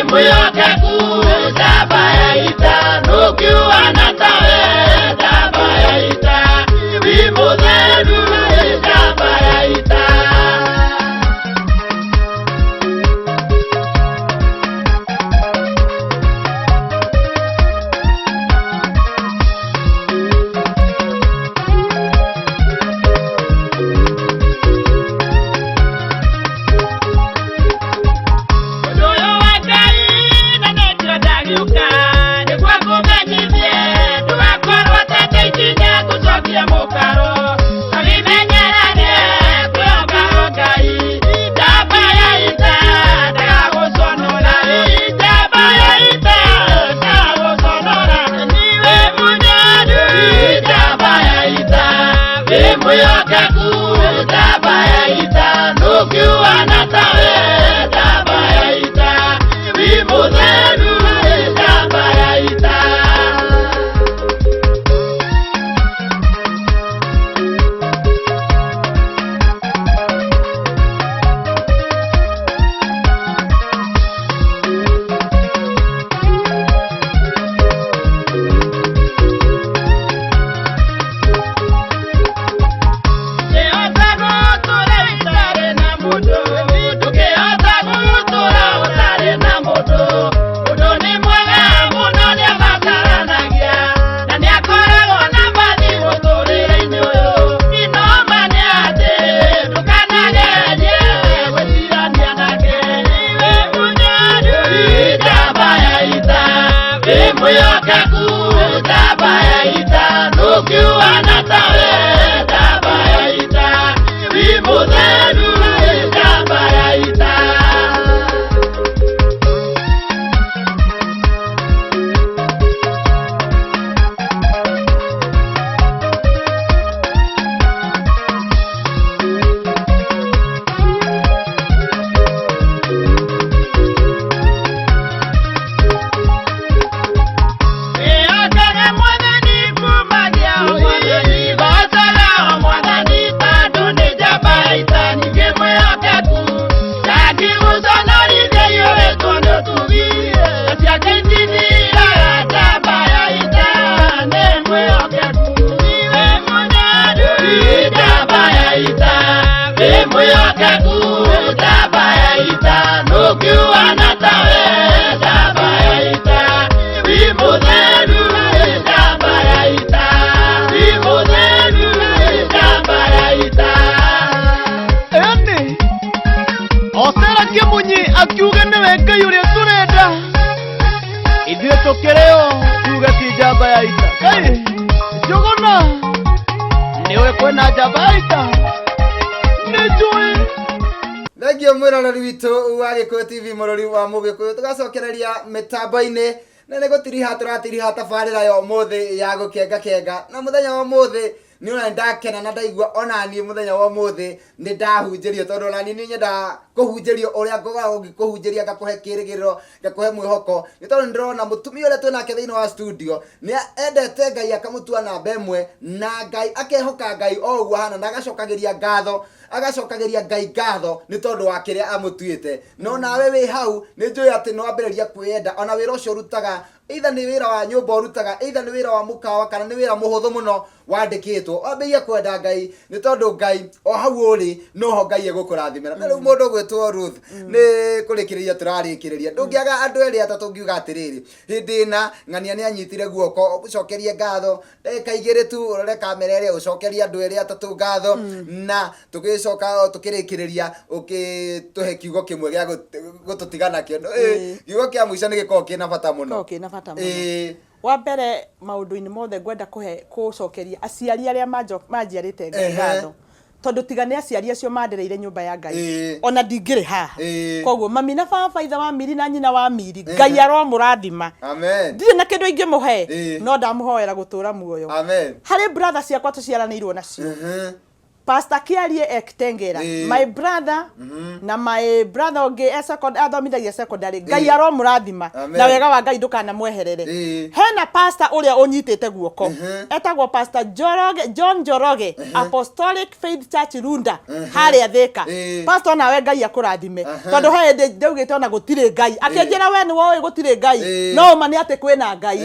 Mwĩhokeku, njamba ya ita, ndũngiuana tawe, njamba ya ita, wĩ mũtheru, njamba ya ita. Ũndũ ũyũ wa Ngai na nĩkĩo ndagiũka, nĩguo ngũmenyithie ndũgakorwo ũtete ikinya ngũcokie mũkaro. Ta wĩmenyerere kwĩhoka o Ngai, njamba ya ita ndagagũconora, njamba ya ita ndagagũconora. Wĩ mũnyaru, njamba ya ita, wĩ mwĩhokeku, njamba ya ita, ndũngiuana tawe, njamba ya ita, wĩ mũtheru, njamba ya ita. Ndũngĩhota gũtũũra ũtarĩ na mũndũ, ndũngĩhota gũtũũra ũtarĩ na mũndũ. Mũndũ nĩ mwega mũno nĩabataranagia, na nĩakoragwo na mbathi mũtũũrĩre-inĩ ũyũ. No ma nĩ atĩ ndũkanagerie gwĩtirania nake. Wĩ mũnyaru, njamba ya ita, wĩ mwĩhokeku, njamba ya ita, ndũngiuana tawe, njamba ya ita, wĩ mũtheru, njamba ya ita. Wĩhokaga Mwathani kumagia Mwathani, goocaga o Mwathani tondũ nĩ njamba ya ita, ningĩ mwĩhokeku. Ndangĩgũconorithia aiyũrĩtwo nĩ ũtugi, tha ciake itithiraga, njamba ya ita nĩ mwĩhokeku. Wĩ mũnyaru, njamba ya ita, wĩ mwĩhokeku, njamba ya ita, ndũngiuana tawe, njamba ya ita, wĩ mũtheru, njamba ya ita, wĩ mũtheru, njamba ya ita. Ĩni Ocera Kĩmunyi akiuga nĩwe Ngai ũrĩa tũrenda, ithuĩ tũkĩrĩo tuge ti njamba ya ita. Kai Njũgũna, nĩũĩ kwĩna njamba ya ita? Nĩnjũĩ. Thengio mwĩroreri witũ wa Gĩkũyũ TV, mũrori wa Mũgĩkũyũ, tũgacokereria mĩtambo-inĩ na nĩ gũtiriha tũratiriha tabarĩra ya ũmũthĩ ya gũkenga kenga. Na mũthenya wa ũmũthĩ nĩ ona ndakena na ndaigua onaniĩ mũthenya wa ũmũthĩ nĩ ndahunjĩrio, tondũ onaniĩ nĩ nyendaga kũhunjĩrio ũrĩa ngoragwo ngĩkũhunjĩria, ngakũhe kĩrĩgĩrĩro, ngakũhe mwĩhoko, nĩ tondũ nĩndĩrona mũtumia ũrĩa twĩnake thĩinĩ wa studio nĩ endete Ngai akamũtua namba ĩmwe, na Ngai akehoka Ngai o ũguo ahana, na agacokagĩria ngatho, agacokagĩria Ngai ngatho nĩ tondũ wa kĩrĩa amũtuĩte. No nawe wĩ hau nĩ njũĩ atĩ nĩ wambĩrĩria kwĩyenda, ona wĩra ũcio ũrutaga, either nĩ wĩra wa nyũmba ũrutaga, either nĩ wĩra wa mũkawa, kana nĩ wĩra mũhũthũ mũno. Wandĩkĩtwo wambĩrĩrie kwenda Ngai, nĩ tondũ Ngai o hau ũrĩ noho Ngai egũkũrathimĩra. Na rĩu mũndũ ũgwĩtwo Ruth, nĩ kũrĩkĩrĩria tũrarĩkĩrĩria, ndũngĩaga andũ erĩ atatũ ngiuga atĩrĩrĩ, hĩndĩ ĩna ng'ania nĩ anyitire guoko, ũcokerie ngatho ndagĩka 2 tu, ũrore kamera ĩrĩa, ũcokerie andũ erĩ atatũ ngatho, na tũgĩcoka tũkĩrĩkĩrĩria ũkĩtũhe kiugo kĩmwe gĩa gũtũtiga nakĩo. Kiugo kĩa mũico nĩ gĩkoragwo kĩna bata mũno. Gĩkoragwo kĩna bata mũno. Wa mbere maũndũ-inĩ mothe ngwenda kũhe kũcokeria aciari arĩa manjiarĩte Ngai ngatho, tondũ tiga nĩ aciari acio mandereire nyũmba ya Ngai, ona ndingĩrĩ haha. Koguo mami na baba, ithe wa Miri na nyina wa Miri, Ngai aromũrathima. Amen. Ndirĩ na kĩndũ ingĩmũhe, no ndamũhoera gũtũra muoyo. Amen. Harĩ brother ciakwa tũciaranĩirwo nacio, Pastor Kiarie Ektengera, my brother, na my brother ũngĩ e athomithagia secondary, Ngai aromũrathima. Amen. Na wega wa Ngai ndũkanamweherere. Hena pastor ũrĩa ũnyitĩte guoko, etagwo Pastor Njoroge, John Njoroge, Apostolic Faith Church Runda, harĩa Thĩka. Pastor, nawe Ngai akũrathime, tondũ he hĩndĩ ndaugĩte ona gũtirĩ Ngai, akĩnjĩra we nĩ woĩ gũtirĩ Ngai, no ũma nĩ atĩ kwĩna Ngai.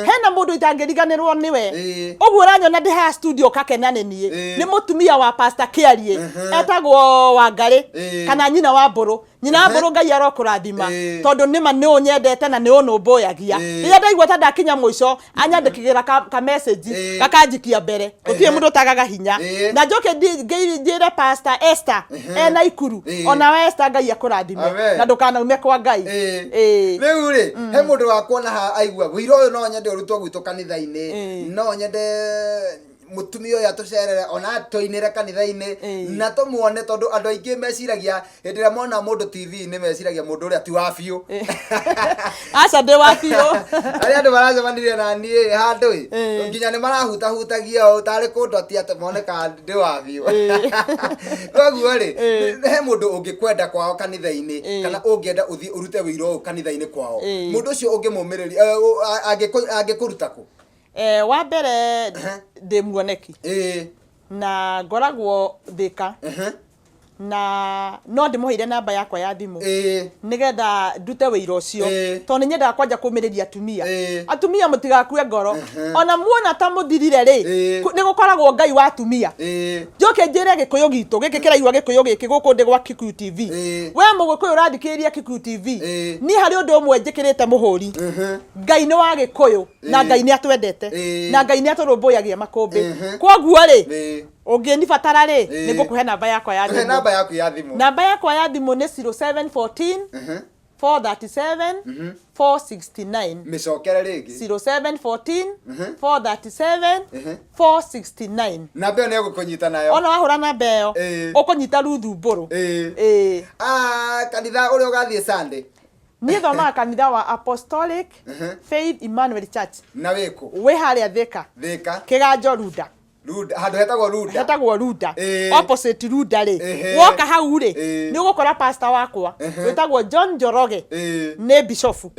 Hena mũndũ itangĩriganĩrwo nĩwe, ũguo ũranyona ndĩ haha studio kakena nĩ niĩ, nĩ mũtumia wa Pastor Kĩarie, etagwo Wangarĩ, kana nyina wa Mbũrũ. Nyina wa Mbũrũ, Ngai arokũrathima, tondũ nĩma nĩ ũnyendete na nĩ ũnũmbũyagia. Rĩrĩa ndaigua ta ndakinya mũico, anyandĩkagĩra ka message, gakanjikia mbere. Gũtirĩ mũndũ ũtagaga hinya. Na njoke njĩre Pastor Esther ena Ikuru, onawe Esther, Ngai akũrathime. Amen. Na ndũkanaume kwa Ngai. Rĩu rĩ, he mũndũ wakuona ha aigua wĩira ũyũ, no nyende ũrutwo gwitũ kanitha-inĩ, no nyende mũtumia ũyũ atũcerere ona atũinĩre kanitha-inĩ, na tũmuone, tondũ andũ aingĩ meciragia hĩndĩ ĩrĩa mona mũndũ TV-inĩ, meciragia mũndũ ũrĩa ti wa biũ. Aca, ndĩ wa biũ. Arĩa andũ maracemanirie na niĩ handũ ĩ, nginya nĩ marahutahutagia ũũ tarĩ kũndũ ati atĩ moneka ndĩ wa biũ. Koguo rĩ, he mũndũ ũngĩkwenda kwao kanitha-inĩ, kana ũngĩenda ũthiĩ ũrute wĩira ũyũ kanitha-inĩ kwao, mũndũ ũcio ũngĩmũmĩrĩria, angĩkũruta kũ? Wa mbere ndĩ muoneki, na ngoragwo Thĩka, na no ndĩmũheire namba yakwa ya thimũ, nĩgetha ndute wĩira ũcio, tondũ nĩ nyendaga kwanja kũmĩrĩria atumia. Atumia, mũtigakue ngoro. Ona muona ta mũthirire rĩ, nĩ gũkoragwo Ngai wa atumia. Njoke njĩre Gĩkũyũ gitũ gĩkĩ kĩraigua Gĩkũyũ gĩkĩ gũkũ ndĩ gwa Kikuyu TV. We Mũgĩkũyũ ũrathikĩrĩria Kikuyu TV, niĩ harĩ ũndũ ũmwe njĩkĩrĩte mũhũri: Ngai nĩ wa Gĩkũyũ, na Ngai nĩ atwendete, na Ngai nĩ atũrũmbũyagia makũmbĩ. Koguo rĩ, ũngĩnibatara rĩ, nĩ ngũkũhe namba yakwa ya Tũhe thimũ. Namba yaku ya thimũ. Namba yakwa ya thimũ nĩ 0714 437 469. Mĩcokere rĩngĩ. 0714 437 469. Namba ĩyo nĩ egũkũnyita nayo. Ona wahũra namba ĩyo, ũkũnyita Ruthu Mbũrũ. Ah, kanitha ũrĩa ũgathiĩ Sunday? Niĩ thomaga kanitha wa Apostolic Faith Emmanuel Church. Na wĩkũ? Wĩ harĩa Thĩka. Thĩka. Kĩganjo, Runda. Runda, handũ hetagwo Runda. Hetagwo Runda. Opposite Runda rĩ, woka hau rĩ, nĩ ũgũkora pastor wakwa wĩtagwo John Njoroge, nĩ bishofu.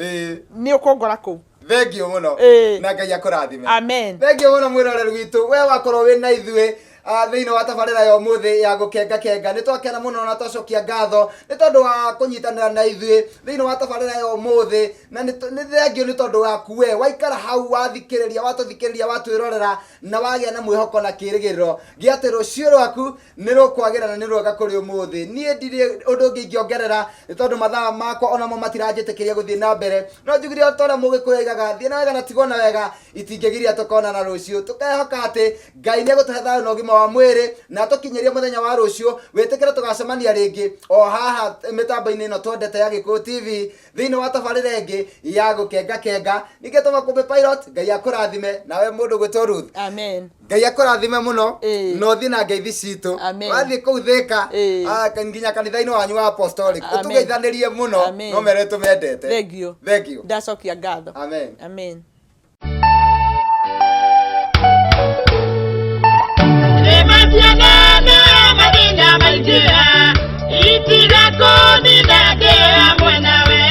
Nĩ ũkũngora kũu. Thengio mũno. Na Ngai akũrathime. Amen. Thengio mũno, mwĩroreri witũ, we wakorwo wĩ na ithuĩ thĩinĩ wa tabarĩra ya ũmũthĩ ya gũkenga kenga. Nĩ twakena mũno na twacokia ngatho nĩ tondũ wa kũnyitanĩra na ithuĩ thĩinĩ wa tabarĩra ya ũmũthĩ, na nĩ thengio nĩ tondũ waku we waikara hau wathikĩrĩria, watũthikĩrĩria, watwĩrorera, na wagĩa na mwĩhoko na kĩĩrĩgĩrĩro gĩa atĩ rũciũ rwaku nĩ rũkwagĩra na nĩ rwega kũrĩ ũmũthĩ. Niĩ ndirĩ ũndũ ũngĩ ingĩongerera, nĩ tondũ mathaa makwa onamo matiranjĩtĩkĩria gũthiĩ na mbere, no njugire o ta ũrĩa Mũgĩkũyũ aigaga, "Thiĩ na wega na tigwo na wega itingĩgiria tũkonana rũciũ." Tũkehoka atĩ Ngai nĩ egũtũhe thayũ na ũgima wa mwĩrĩ na atũkinyĩrie mũthenya wa rũciũ. Wĩtĩkĩre tũgacemania rĩngĩ o haha mĩtambo-inĩ ĩno twendete ya Gĩkũyũ TV, thĩinĩ wa tabarĩra ĩngĩ ya gũkenga kenga. Ningĩ Tũmakũmbĩ Pilot, Ngai akũrathime, nawe mũndũ gwĩtwo Ruth. Amen. Ngai akũrathime mũno. Na ũthiĩ na ngeithi citũ. Amen. Wathiĩ kũu Thĩka, nginya kanitha-inĩ wanyu wa Apostolic, Amen. ũtũgeithanĩrie mũno. Amen. No mere tũmendete. Thengio. Thengio. Ndacokia ngatho. Amen. Amen. Ĩmatianana mathĩna maingĩha, itigakũnina ndĩ hamwe nawe.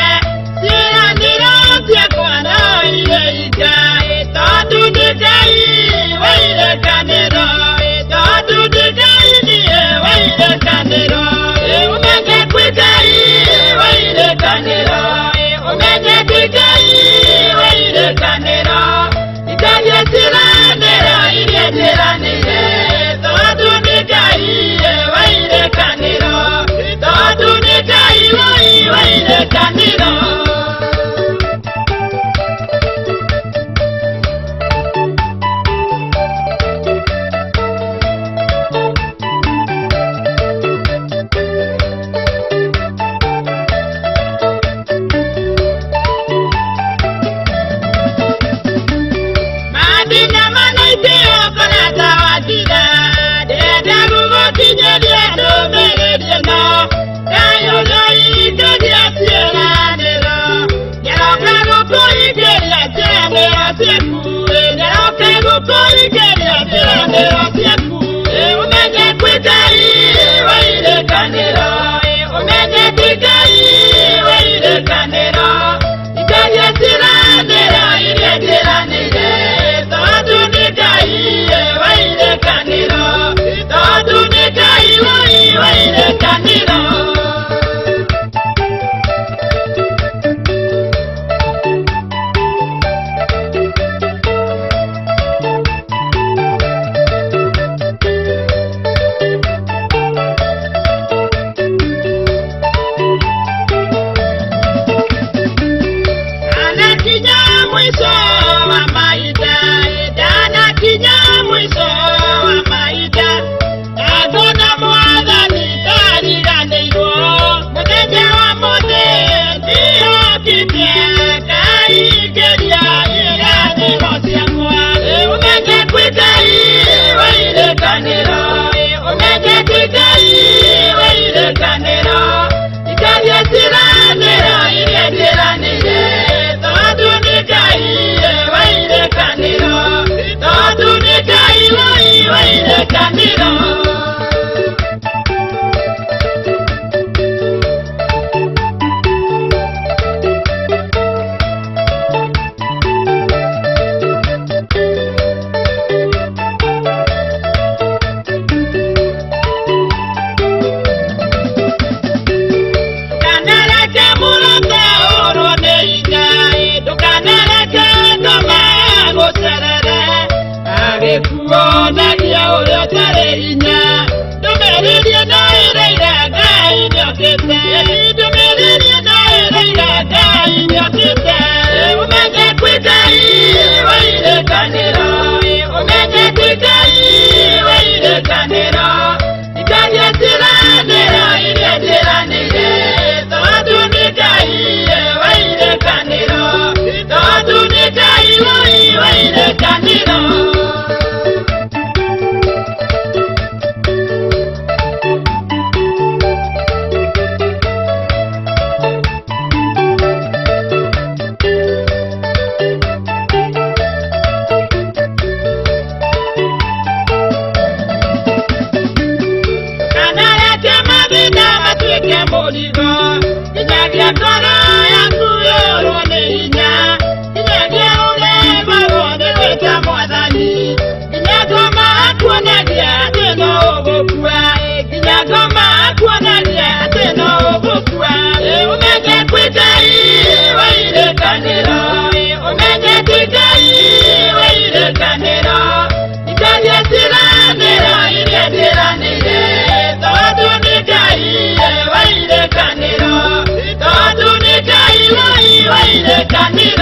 Ciĩranĩro ciakwa no irĩ ika, tondũ nĩ Ngai wa irĩkanĩro, tondũ nĩ Ngai niĩ wa irĩkanĩro. Ũmenye kwĩ Ngai wa irĩkanĩro, ũmenye kwĩ Ngai wa irĩkanĩro. Ikaria ciĩranĩro iria njĩra. wairĩkanĩro. Ndũkanareke mũrata ũrwo nĩ hinya, ndũkanareke ngoma gũcerere, agĩkuonagia ũrĩa ũtarĩ hinya. Ndũmĩrĩrie no ĩraira Ngai nĩokĩte, ndũmĩrĩrie no ĩraira Ngai nĩokĩte. Ũmenye kwĩ Ngai wairĩkanĩro, ũmenye kwĩ Ngai wairĩkanĩro. Ikaria ciĩranĩro iria njĩranĩire, tondũ nĩ Ngai wairĩkanĩro, tondũ nĩ Ngai wairĩkanĩro. Ndũkanareke mathĩna matuĩke mũrigo, nginyagia ngoro yaku yũrwo nĩ hinya, nginyagia ũremagwo nĩ gwĩta Mwathani, nginya ngoma akuonagia atĩ no ũgũkua, nginya ngoma akuonagia atĩ no ũgũkua. Ũmenye kwĩ Ngai wairĩkanĩro, ũmenye kwĩ Ngai wairĩkanĩro. Ikaria ciĩranĩro iria njĩranĩire, tondũ nĩ Ngai wairĩkanĩro, tondũ nĩ Ngai wairĩkanĩro.